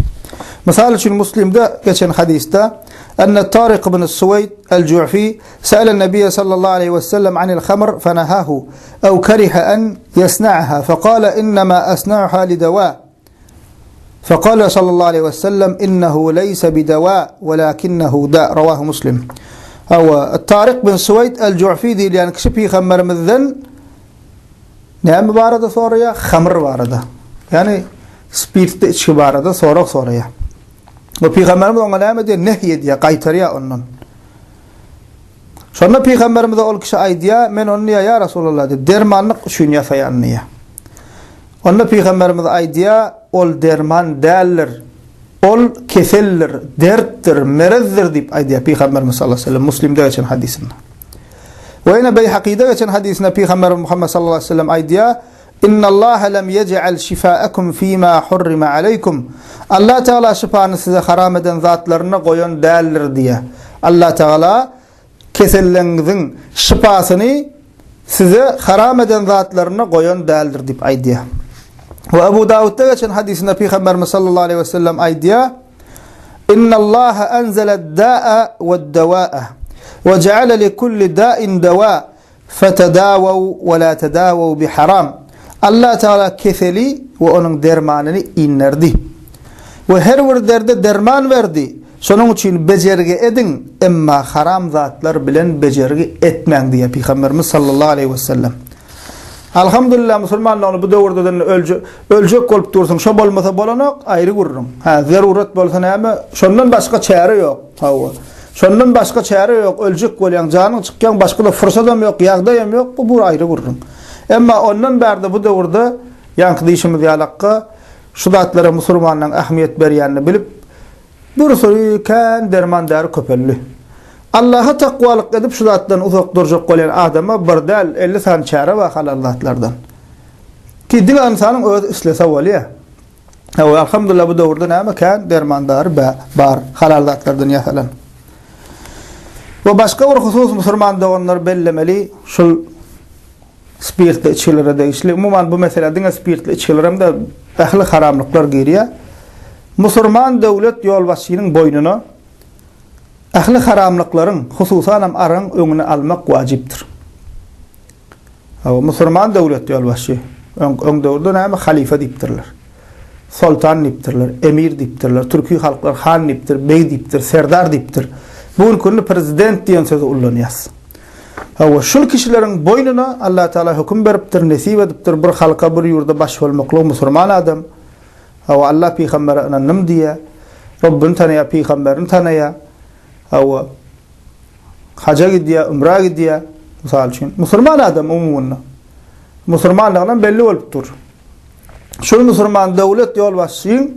A: Mysal üçin Muslimde geçen hadysda, Enne Tarik ibn Suweýd el-Ju'fi sa'alen Nebiýe sallallahu aleýhi we sellem anil hamr fenahahu ew kerihe en ýesna'aha fekale innema asna'uha lidewa. Fekale sallallahu aleýhi we sellem innehu leýse bidewa welakinnehu da rawahu Muslim. Hawa, Tarik bin Suweýd el-Ju'fi diýilýän kişi pygamberimizden näme barada soraýar? Hamr barada. Ýagny spirtli içgi barada sorag soraýar. We pygamberimiz oňa näme diýýär? Nehy edýär, gaýtarýar ondan. Şonda pygamberimize ol kişi aýdýar, men ony diýýär, ýa Resulallah diýip, dermanlyk üçin ýasaýan diýýär. Onda pygamberimiz aýdýar, ol derman däldir. Ol keseldir, dertdir, merezdir diýip aýdýar pygamberimiz sallallahu aleyhi ve sellem Muslimde geçen hadysynda. We ýene Beýhakide geçen hadysynda pygamberimiz Muhammed sallallahu aleyhi ve sellem aýdýar, Innallaha lem yej'al şifaakum fima hurrima aleykum. Allah Tagala şypany size haram eden zatlarynda goýan däldir diýýär. Allah Tagala keselleňiziň şypasyny size haram eden zatlarynda goýan däldir diýip aýdýar. We Abu Dawudda geçen hadysynda Pygamberimiz sallallahu aleyhi ve sellem aýdýar, Innallaha enzele-d-da'a wed-dawaa we je'ale li kulli da'in dawa. Fetedawau we la tedawau bi haram. Allah Tagala keseli we onuň dermanyny inderdi. We her bir derde derman berdi. Şonuň üçin bejergi ediň, emma haram zatlar bilen bejergi etmäň diýýär Pygamberimiz sallallahu aleýhi wesellem. Alhamdulillah musulman dogany bu döwürde-de ölje, öljek bolup dursuň, şo bolmasa bolanok, aýry gürrüň. Hä, zerurat bolsa näme, şondan başga çäre ýok. Hawa. Şondan başga çäre ýok, öljek bolýaň, janyň çykýaň, başga-da fursadam ýok, ýagdaýam ýok, bu bir aýry gürrüň. Emma ondan bärde bu döwürde ýaňky diýşimiz ýalakga şu zatlara musulmanlaryň ähmiýet berýänini bilip, bir süri kän derman-däri köpeldi. Allaha takwalyk edip şu zatdan uzak durjak bolýan adama bir däl, 50 sany çäre bar halal zatlardan. Ki diňe ynsanyň özi islese bolýar. Hawa, alhamdulillah bu döwürde näme kän derman-dary bar, halal zatlardan ýasalan. We başga bir husus musulman doganlar bellemeli, şul spirtli içgilere degişli. Umuman bu mesele diňe spirtli içgiler hem-de ähli haramlyklar girýär. Musulman döwlet ýolbaşçynyň boýnuna ähli haramlyklaryň, hususan hem aragyň öňüni almak wajypdyr. Hawa, musurman döwlet ýolbaşçy. Öň, öň döwürde näme halyfa diýipdirler. Soltan diýipdirler, emir diýipdirler, türki halklar han diýipdir, beg diýipdir, serdar diýipdir. Bu günki günde prezident diýen sözi ullanýas. Hawa, şul kişileriň boýnuna Allah Taala höküm beripdir, nesip edipdir bir halka, bir ýurda baş bolmaklygy musurman adam. Hawa, Allah pygambere ynandym diýýär. Rabbini tanaýar, pygamberini tanaýar. Hawa, Haja gidýär, ümra gidýär, mysal üçin. Musulman adam umumynda. Musulmanlygyndan belli bolup dur. Şol musulman döwlet ýolbaşçyň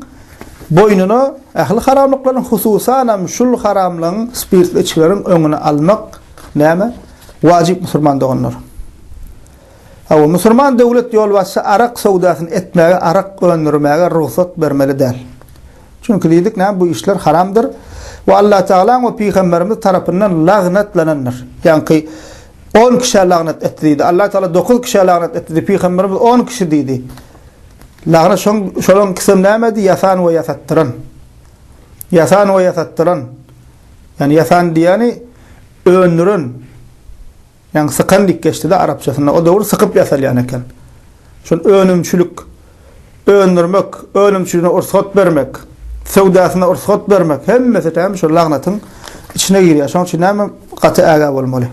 A: boýnuna ähli haramlyklaryň, hususanam şul haramlygyň, spirtli içgileriň öňüni almak näme? Wajyp musulman doganlar. Hawa, musulman döwlet ýolbaşçy arak söwdasyny etmäge, arak öndürmäge rugsat bermeli däl. Çünki diýdik, näme bu işler haramdyr we Allah Tagalaň we pygamberimiz tarapyndan lagnatlanandyr. Ýaňky 10 kişä lagnat etdi diýdi. Allah Tagala 9 kişä lagnat etdi diýdi. Pygamberimiz 10 kişi diýdi. Lagnat şoň şolaň ikisem nämedi? Ýasan we ýasatdyran. Ýasan we ýasatdyran. Ýani ýasan diýeni öndüren. Ýaňy sykan diýip geçdi-de arapçasynda. O döwür sykyp ýasalýan eken. Şol önümçilik, öndürmek, önümçiligine rugsat bermek, söwdasyna rugsat bermek hemmesi hem şol lagnatyň içine girýär. Şonuň üçin näme gaty ägä bolmaly.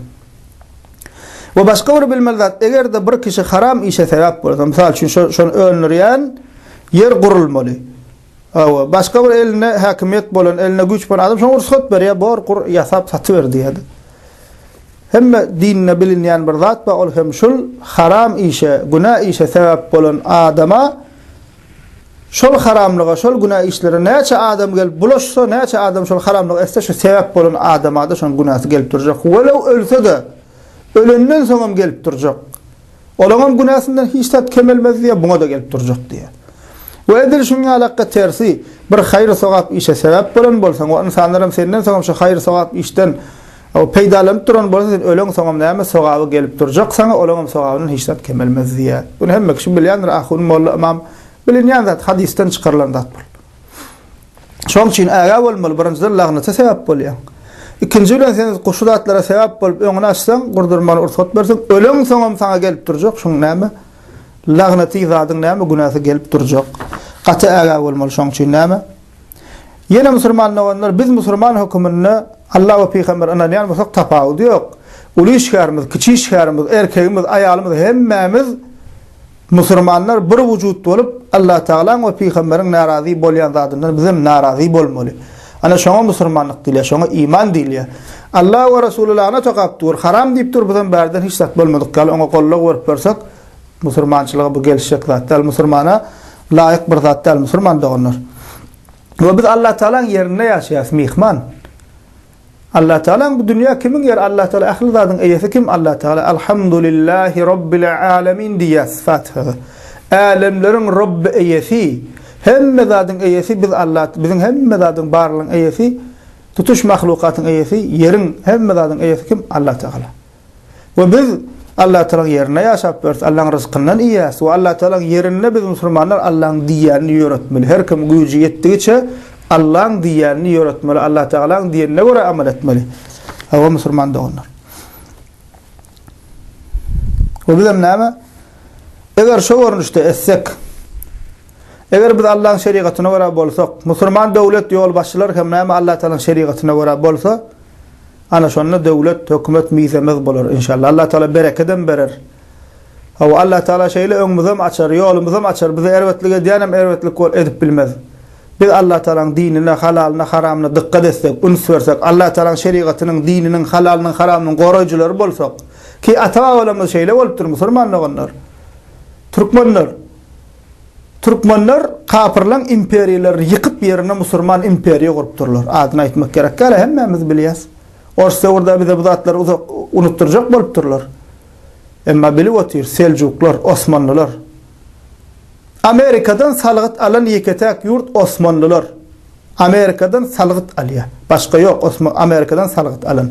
A: We başga bir bilmeli zat, eger-de bir kişi haram işe sebäp bolsa, mysal üçin şo şony öndürýän ýer gurulmaly. Hawa, başga bir elinde häkimiýet bolan, elinde güýç bolan adam şoňa rugsat berýär, bor gur, ýasap satyber diýýär. Hemme dinde bilinýän bir zat bar, ol hem şul, haram işe, günä işe sebäp bolan adama şol haramlyga, şol günä işlere näçe adam gelip bulaşsa, näçe adam şol haramlygy etse, şu sebäp bolan adama-da şonuň günäsi gelip durjak. Welew ölse-de, ölenden soňam gelip durjak. Olaňam günäsinden hiç zat kemelmez diýýär, buňa-da gelip durjak diýýär. We edil şuň ýalakka tersi, bir haýyr-sogap işe sebäp bolan bolsaň we ynsanlaram senden soňam şu haýyr-sogap işden peýdalanyp duran bolsa, sen öleňsoňam näme sogaby gelip durjak saňa, olaňam sogabyndan hiç zat kemelmez diýýär. Muny hemme kişi bilýändir, ahun, molla, ymam bilinýän zat, hadysdan çykarylan zat bul. Şoň üçin ägä bolmaly, birinjiden lagnata sebäp bolýaň. Ikinji bilen sen şu zatlara sebäp bolup öňüni açsaň, gurdurmaly rugsat berseň, öleňsoňam saňa gelip durjak, şuň näme? Lagnaty zadyň näme günäsi gelip durjak. Gaty ägä bolmaly şoň üçin näme? Ýene musurman doganlar biz musurman höküminde Allah we pygamber ynanýan bolsak tapawudy ýok. Uly işgärimiz, kiçi işgärimiz, erkegimiz, aýalymyz hemmämiz musurmanlar bir wujut bolup Allah Tagalaň we pygamberiň narazy bolýan zadyndan bizem narazy bolmaly. Ana şoňa musurmanlyk diýilýär, şoňa iman diýilýär. Allah we Resuly lagnat okap dur, haram diýip dur, bizem bärden hiç zat bolmadyk ýaly oňa gollag berip bersek, musurmançylyga bu gelişjek zat däl, musurmana laýyk bir zat däl, musurman doganlar. We biz Allah Tagalaň ýerinde ýaşaýas, myhman. Allah Tagalaň bu dünýä kimiň ýeri? Allah Tagala ähli zadyň eýesi kim? Allah Tagala Alhamdulillahi Robbil Alemin diýýäs Fatihada. Älemleriň Robbi eýesi, hemme zadyň eýesi biz Allah, biziň hemme zadyň barlygyň eýesi, tutuş mahlukatyň eýesi, ýeriň hemme zadyň eýesi kim? Allah Tagala. We biz Allah Tagalaň ýerinde ýaşap ýörüs, Allaň ryzkyndan iýýäs we Allah Tagalaň ýerinde biz musulmanlar Allaň diýýänini ýöretmeli. Her kim güýji ýetdigiçe Allaň diýýänini ýöretmeli, Allah Tagalaň diýenine görä amal etmeli. Hawa musulman doganlar. We bizem näme? Eger şo görnüşde etsek, eger biz Allaň şerigatyna görä bolsak, musulman döwlet ýolbaşçylar hem näme Allah Tagalaň şerigatyna görä bolsa, Ana şonda döwlet, hökümet mizemez bolar inşallah. Allah Taala berekedem berer. Hawa Allah Taala şeýle öňümizem açar, ýolumyzam açar. Bize erbetlik edýänem erbetlik bol edip bilmez. Biz Allah Taalanyň dinine, halalyna, haramyna dykgat etsek, üns bersek, Allah Taalanyň şerigatynyň, dininiň, halalynyň, haramynyň goraýjylary bolsak, ki ata-babalarymyz şeýle bolupdyr musulman doganlar. Türkmenler. Türkmenler kapyrlaň imperiýalaryny ýykyp ýerine musurman imperiýa gurupdyrlar. Adyny aýtmak gerek däl hemmämiz bilýäs. Ors döwürde bize bu zatlary uzak unutdyrjak bolupdyrlar. Emma bilip otyr Seljuklar, Osmanlylar. Amerikadan salgyt alan ýeke-täk ýurt Osmanlylar. Amerikadan salgyt alýar. Başga ýok Osman Amerikadan salgyt alan.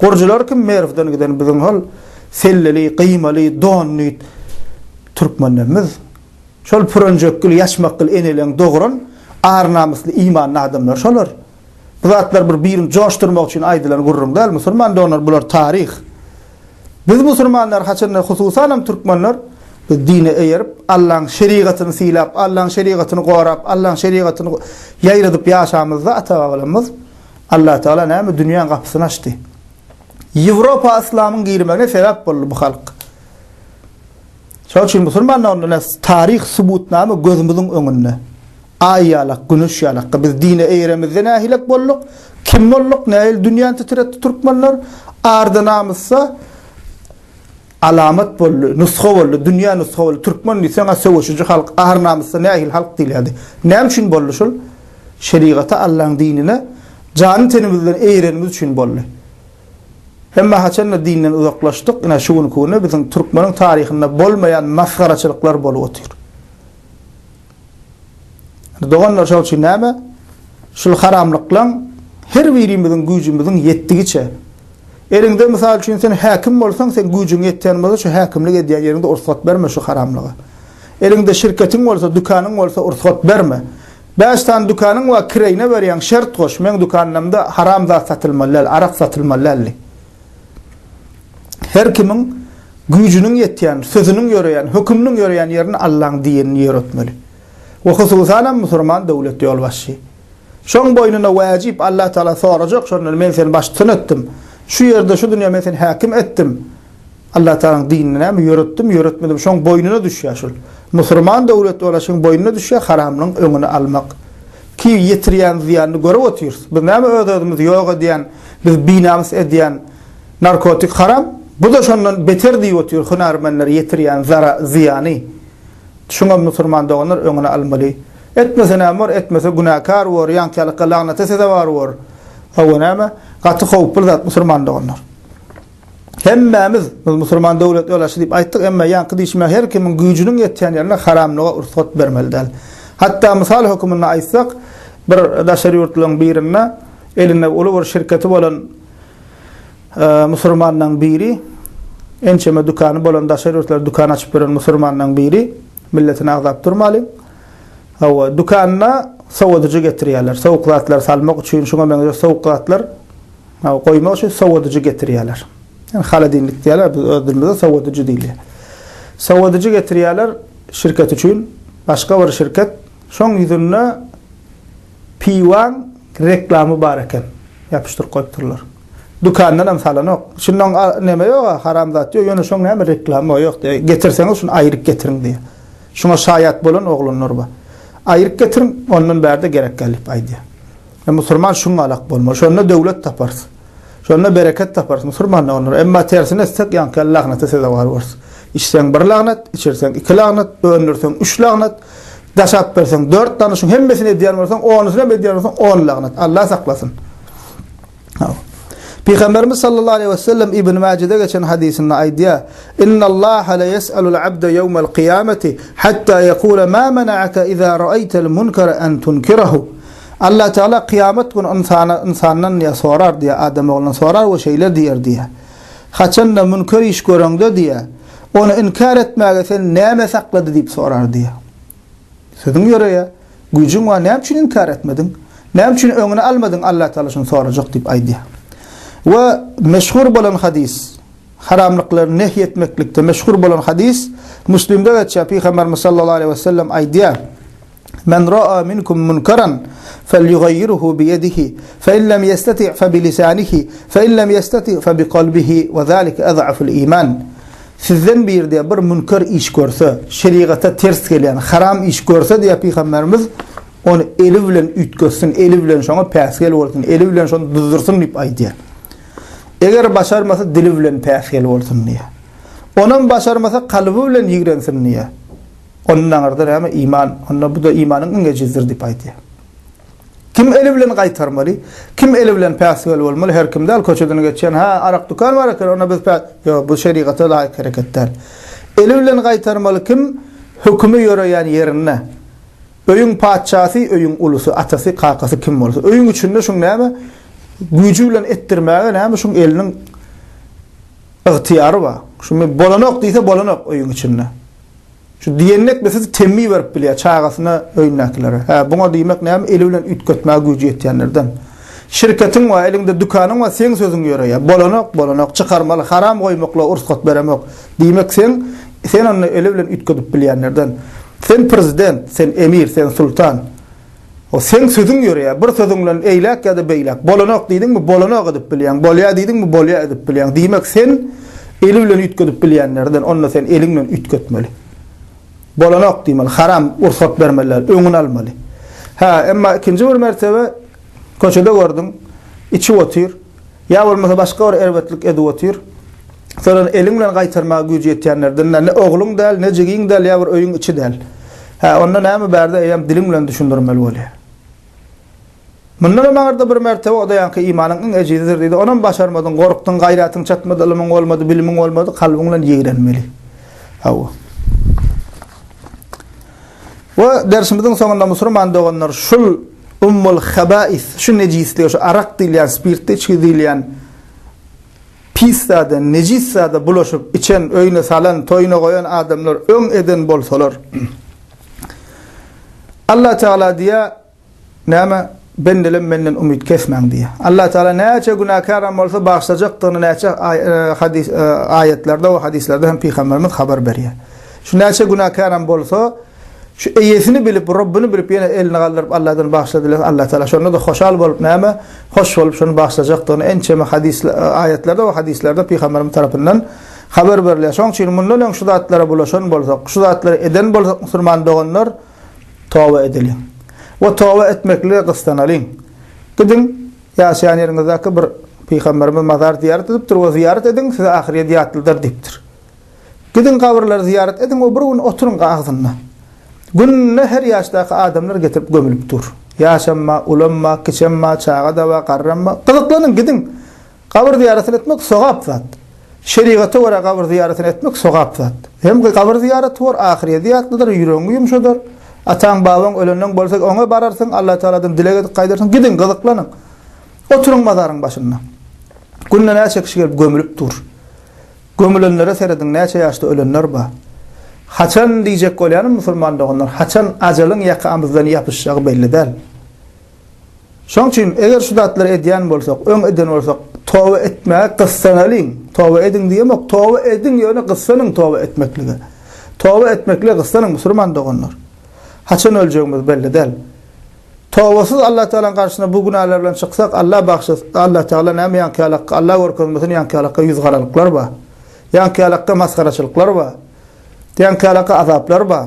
A: Gurjular kim Merwden giden biziň hol selleli, gyýmaly, donly türkmenlerimiz. Şol pürenjekgül, ýaşmakgül eneleň dogran ar-namysly, imanly adamlar şolar. Bu zatlar bir birini joşdurmak üçin aýdylan gürrüň däl, musulman doganlar bular taryh. Biz musulmanlar haçanda hususanam türkmenler biz dine eýerip, Allaň şerigatyny sylap, Allaň şerigatyny gorap, Allaň şerigatyny ýaýradyp ýaşamyzda ata-babalarymyz Allah Tagala näme dünýäň gapysyny açdy. Ýewropa yslamyň girmegine sebäp boldy bu halk. Şonuň üçin musulmanlar onda taryh subutnama gözümiziň öňünde. Aý ýalak, güneş ýalak. Biz dine eýremizde nähilek bolduk? Kim bolduk? Nähili dünýäni titretdi türkmenler? Arda namysda alamat boldy, nusga boldy, dünýä nusga boldy. Türkmen diýseň, söweşiji halk, ar-namysda nähili halk diýilýärdi. Näme üçin boldy şul? Şerigata, Allaň dinine jany-tenimiz bilen eýrenimiz üçin boldy. Emma haçanda dinden uzaklaşdyk, ine şu günki günde biziň türkmeniň taryhynda bolmaýan masgaraçylyklar bolup otyr. Doganlar şol üçin näme? Şul haramlyklaň her birimiziň güýjümiziň ýetdigiçe. Eliňde mysal üçin sen häkim bolsaň, sen güýjüň ýetýän bolsa şu häkimlik edýän ýeriňde ursat berme şu haramlyga. Eliňde şirketiň bolsa, dükanyň bolsa ursat berme. Bäş sany dükanyň bar, kireýine berýäň, şert goş, meň dükanymda haram zat satylmaly däl, arak satylmaly däl diý. Her kimiň güýjüniň ýetýän, sözüniň ýöreýän, höküminiň ýöreýän ýerinde Allaň diýenini ýöretmeli. We hususanam musurman döwlet ýolbaşçy. Şoň boýnuna wäjip Allah Tagala sorajak şondan men seni baştutan etdim. Şu ýerde şu dünýä men seni häkim etdim. Allah Tagalaň dinini näme ýöretdim, ýöretmedim şoň boýnuna düşýär şul. Musurman döwlet ýolbaşçyň boýnuna düşýär haramlygyň öňüni almak. Ki ýetirýän zyýanyny görüp otyrys. Biz näme öz-özümizi ýok edýän, biz binamys edýän narkotik haram, bu-da şondan beter diýip otyr hünärmenler ýetirýän zara zyýany. Şuňam musurman doganlar öňüni almaly. Etmese näme bor, etmese günäkär bor, ýaňkyýalykka lagnata sezewar bor. Hawa näme? Gaty howply zat musurman doganlar. Hemmämiz biz musulman döwlet ýolbaşçy diýip aýtdyk, emma ýaňky diýşime her kimiň güýjüniň ýetýän ýerinde haramlyga rugsat bermeli däl. Hatda mysal höküminde aýtsak, bir daşary ýurtlaryň birinde elinde uly bir şirketi bolan musurmanlaryň biri, ençeme dükany bolan daşary ýurtlarda dükan açyp ýören musurmanlaryň biri, milletini agzap durmalyň. Hawa, dükanyna sowadyjy getirýärler. Sowuk zatlar salmak üçin, şuňa meňzeş sowuk zatlar goýmak üçin sowadyjy getirýärler. Ýani holodilnik diýýärler, biz öz dilimizde sowadyjy diýilýär. Sowadyjy getirýärler şirket üçin, başga bir şirket. Şoň ýüzünde piwaň reklamy bar eken. Ýapyşdyryp goýupdyrlar. Dükandan hem salanok. Şundan neme ýok, haram zat ýok. Ýöne şoň näme reklamy ýok diýýär. Getirseňiz şuny aýryp getiriň diýýär. Şuňa şaýat bolan oglanlar bar. Aýryp getiriň, ondan bärde gerek däl diýip aýdýar. E, musurman şuňalak bolmaly. Şonda döwlet taparys. Şonda bereket taparys musurman doganlar. Emma tersine etsek ýaňky ýaly lagnata sezewar borus. Içseň bir lagnat, içirseň iki lagnat, öndürseň üç lagnat, daşap berseň dört lagnat, şuň hemmesini edýän bolsaň, onusyny hem edýän bolsaň on lagnat. Allah saklasyn. Pygamberimiz sallallahu aleýhi we sellem Ibn Majede geçen hadysynda aýdýar: "Innallaha la yes'alul abda yawmal qiyamati hatta yekula ma mana'aka iza ra'aytal munkara an tunkirahu." Allah Teala kyýamat güni ynsana ynsandan diýär sorar diýär, adam oglundan sorar we şeýle diýer diýär. Haçanda münker iş göreňde diýär, ony inkär etmäge seni näme saklady diýip sorar diýär. Sözüň ýöreýär. Güýjüň bar, näme üçin inkär etmediň? Näme üçin öňüni almadyň? Allah Teala şuny sorajak diýip aýdýar. We meşhur bolan hadys, haramlyklary nehy etmeklikde meşhur bolan hadys Müslimde geçýär. Pygamberimiz sallallahu aleýhi we sellem aýdýar: Men ra'a minkum munkaran felyughayyirhu biyedihi, fe in lem yestati' fe bilisanihi, fe in lem yestati' fe bikalbihi we zalika ad'aful iman. Sizden biri diýýär, bir münker iş görse, şerigata ters gelýän, haram iş görse diýýär Pygamberimiz, ony eli bilen üýtgetsin, eli bilen şoňa päsgel bolsun, eli bilen şony duzdursyn diýip aýdýar. Eger başarmasa dili bilen päsgel bolsun diýýär. Onam başarmasa kalby bilen ýigrensin diýýär. Ondan aňyrda näme iman, onda bu-da imanyň iň ejizdir diýip aýdýar. Kim eli bilen gaýtarmaly, kim eli bilen päsgel bolmaly, her kim däl, köçeden geçýän, hä, arak dükan bar eken, onda biz pä, ýok, bu şerigata laýyk hereket däl. Eli bilen gaýtarmaly kim, hökümi ýöreýän ýerinde. Öýüň patyşasy, öýüň ulusy, atasy, kakasy kim bolsa. Öýüň içinde şuň näme, güýji bilen etdirmäge näme şuň eliniň ygtyýary bar. Şuny bolanok diýse bolanok öýüň içinde. Şu diýenini etmese temmi berip bilýär çagasyna, öýündäkilere. Hä, buňa diýmek näme, eli bilen üýtgetmäge güýji ýetýänlerden. Şirketiň bar, eliňde dükanyň bar, seň sözüň ýöreýär. Bolanok, bolanok, çykarmaly, haram goýmaklyga ursgat beremok. Diýmek seň, sen onda eli bilen üýtgedip bilýänlerden. Sen prezident, sen emir, sen sultan. O seň sözüň ýöreýär. Bir sözüň bilen eýläk ýa-da beýläk. Bolanok diýdiňmi, bolanok edip bilýäň. Bolýar diýdiňmi, bolýar edip bilýäň. Diýmek, sen eli bilen üýtgedip bilýänlerden, onda sen eliň bilen üýtgetmeli. Bolanok diýmeli, haram, ursat bermeli däl, öňüni almaly. Hä, emma ikinji bir mertebe köçede gördüň, içip otyr, ýa bolmasa başga bir erbetlik edip otyr. Sen ony eliň bilen gaýtarmaga güýji ýetýänlerden däl. Ne ogluň däl, ne jigiň däl, ýa bir öýüň içi däl. Hä, onda näme bärde eýýäm diliň bilen düşündirmeli bolýar. Mundan hem aňyrda bir mertebe o-da ýaňky imanyň iň ejizidir diýdi. Onam başarmadyň, gorkduň, gaýratyň çatmady, ylymyň bolmady, bilimiň bolmady, kalbyň bilen ýigrenmeli. Hawa. We dersimiziň soňunda musurman doganlar şul ummul habais, şu nejislige, şu arak diýilýän, spirtli içgi diýilýän Pis zada, nejis zada bulaşyp içen, öýüne salan, toýuna goýan adamlar öň eden bolsalar. Allah Teala diýýär, näme, Bendelem menden umyt kesmäň diýýär. Allah Teala näçe günäkäram bolsa bagyşlajakdygyny näçe hadys aýatlarda we hadyslarda hem pygamberimiz habar berýär. Şu näçe günäkäram bolsa, Şu eýesini bilip, Robbuny bilip ýene elini galdyryp Allahdan bagyşla dilese Allah Teala şonda-da hoşal bolup näme? Hoş bolup şony bagyşlajakdygyny ençeme hadys aýatlarda we hadyslarda pygamberimiz tarapyndan habar berilýär. Şonuň üçin mundan öň şu zatlara bulaşan bolsak, şu zatlary eden bolsak musulman doganlar toba edeliň. We toba etmeklige gyssanalyň. Gidiň ýaşaýan ýeriňizdäki bir pygamberimiz mazar zyýarat edipdir we zyýarat ediň size ahyrýet ýatladar diýipdir. Gidiň gabyrlary zyýarat ediň we bir gün oturyň agzynda. Günde her ýaşdaky adamlar getirip gömülip dur. Ýaşam bar, ulam bar, kiçem bar, çaga-da bar, garram bar. Gyzyklanyň, gidiň. Gabyr zyýaratyny etmek sogap zat. Şerigata görä gabyr zyýaratyny etmek sogap zat. Hem gabyr zyýaraty bor, ahyrýeti ýatladar, ýüregiňi ýumşadar. Ataň, babaň ölenleň bolsa oňa bararsyň, Allatagaladan dileg edip gaýdarsyň. Gidiň, gyzyklanyň. Oturyň mazaryň başynda. Günde näçe kişi gelip gömülip dur. Gömülenlere serediň, näçe ýaşda ölenler bar. Haçan diýjek bolýanym musulman doganlar, haçan ajalyň ýakamyzdan ýapyşjagy belli däl. Şoň üçin eger şu zatlary edýän bolsak, öň eden bolsak, toba etmäge gyssanalyň. Toba ediň diýemok, toba ediň, ýöne gyssanyň toba etmeklige. Toba etmeklige gyssanyň musulman doganlar. Haçan öljegimiz belli däl. Tobasyz Allah Tagalaň garşysyna bu günäler bilen çyksak, Allah bagşlasyn, Allah Tagala näme ýaňky ýalakka, Allah görkezmesin ýaňky ýalakka ýüzgaralyklar bar. Ýaňky ýalakka masgaraçylyklar bar. Ýaňky ýalakka azaplar bar.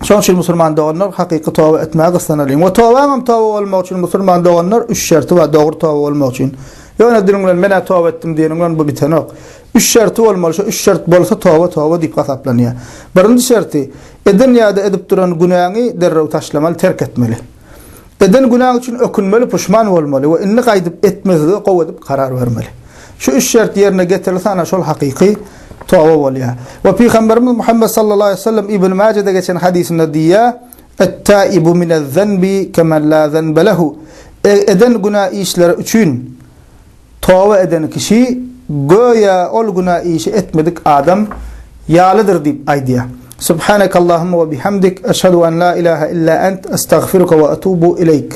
A: Şonuň üçin musulman doganlar hakyky toba etmäge gyssanalyň. We tobaňam toba bolmagy üçin musulman doganlar üç şerti bar dogry toba bolmak üçin. Ýöne diliň bilen men-ä toba etdim diýeniň bilen bu bitenok. Üç şerti bolmaly, şo üç şert bolsa toba toba diýip hasaplanýar. Birinji şerti, eden ýa-da edip duran günäňi derrew taşlamaly, terk etmeli. Eden günäň üçin ökünmeli, puşman bolmaly we indi gaýdyp etmezlige gowy edip karar bermeli. Şu üç şert ýerine getirilse ana şol hakyky toba bolýar. We Pygamberimiz Muhammet sallallahu aleýhi we sellem Ibn Majede geçen hadysynda diýýär, Et-taibu minez-zenbi kemen la zenbe lehu. Eden günä işleri üçin Toba eden kişi göýä ol günä işi etmedik adam ýalydyr diýip aýdýar. Subhanakallahumma we bihamdik, eşhedü en la ilaha illa ent, estagfiruka we etubu ileýk.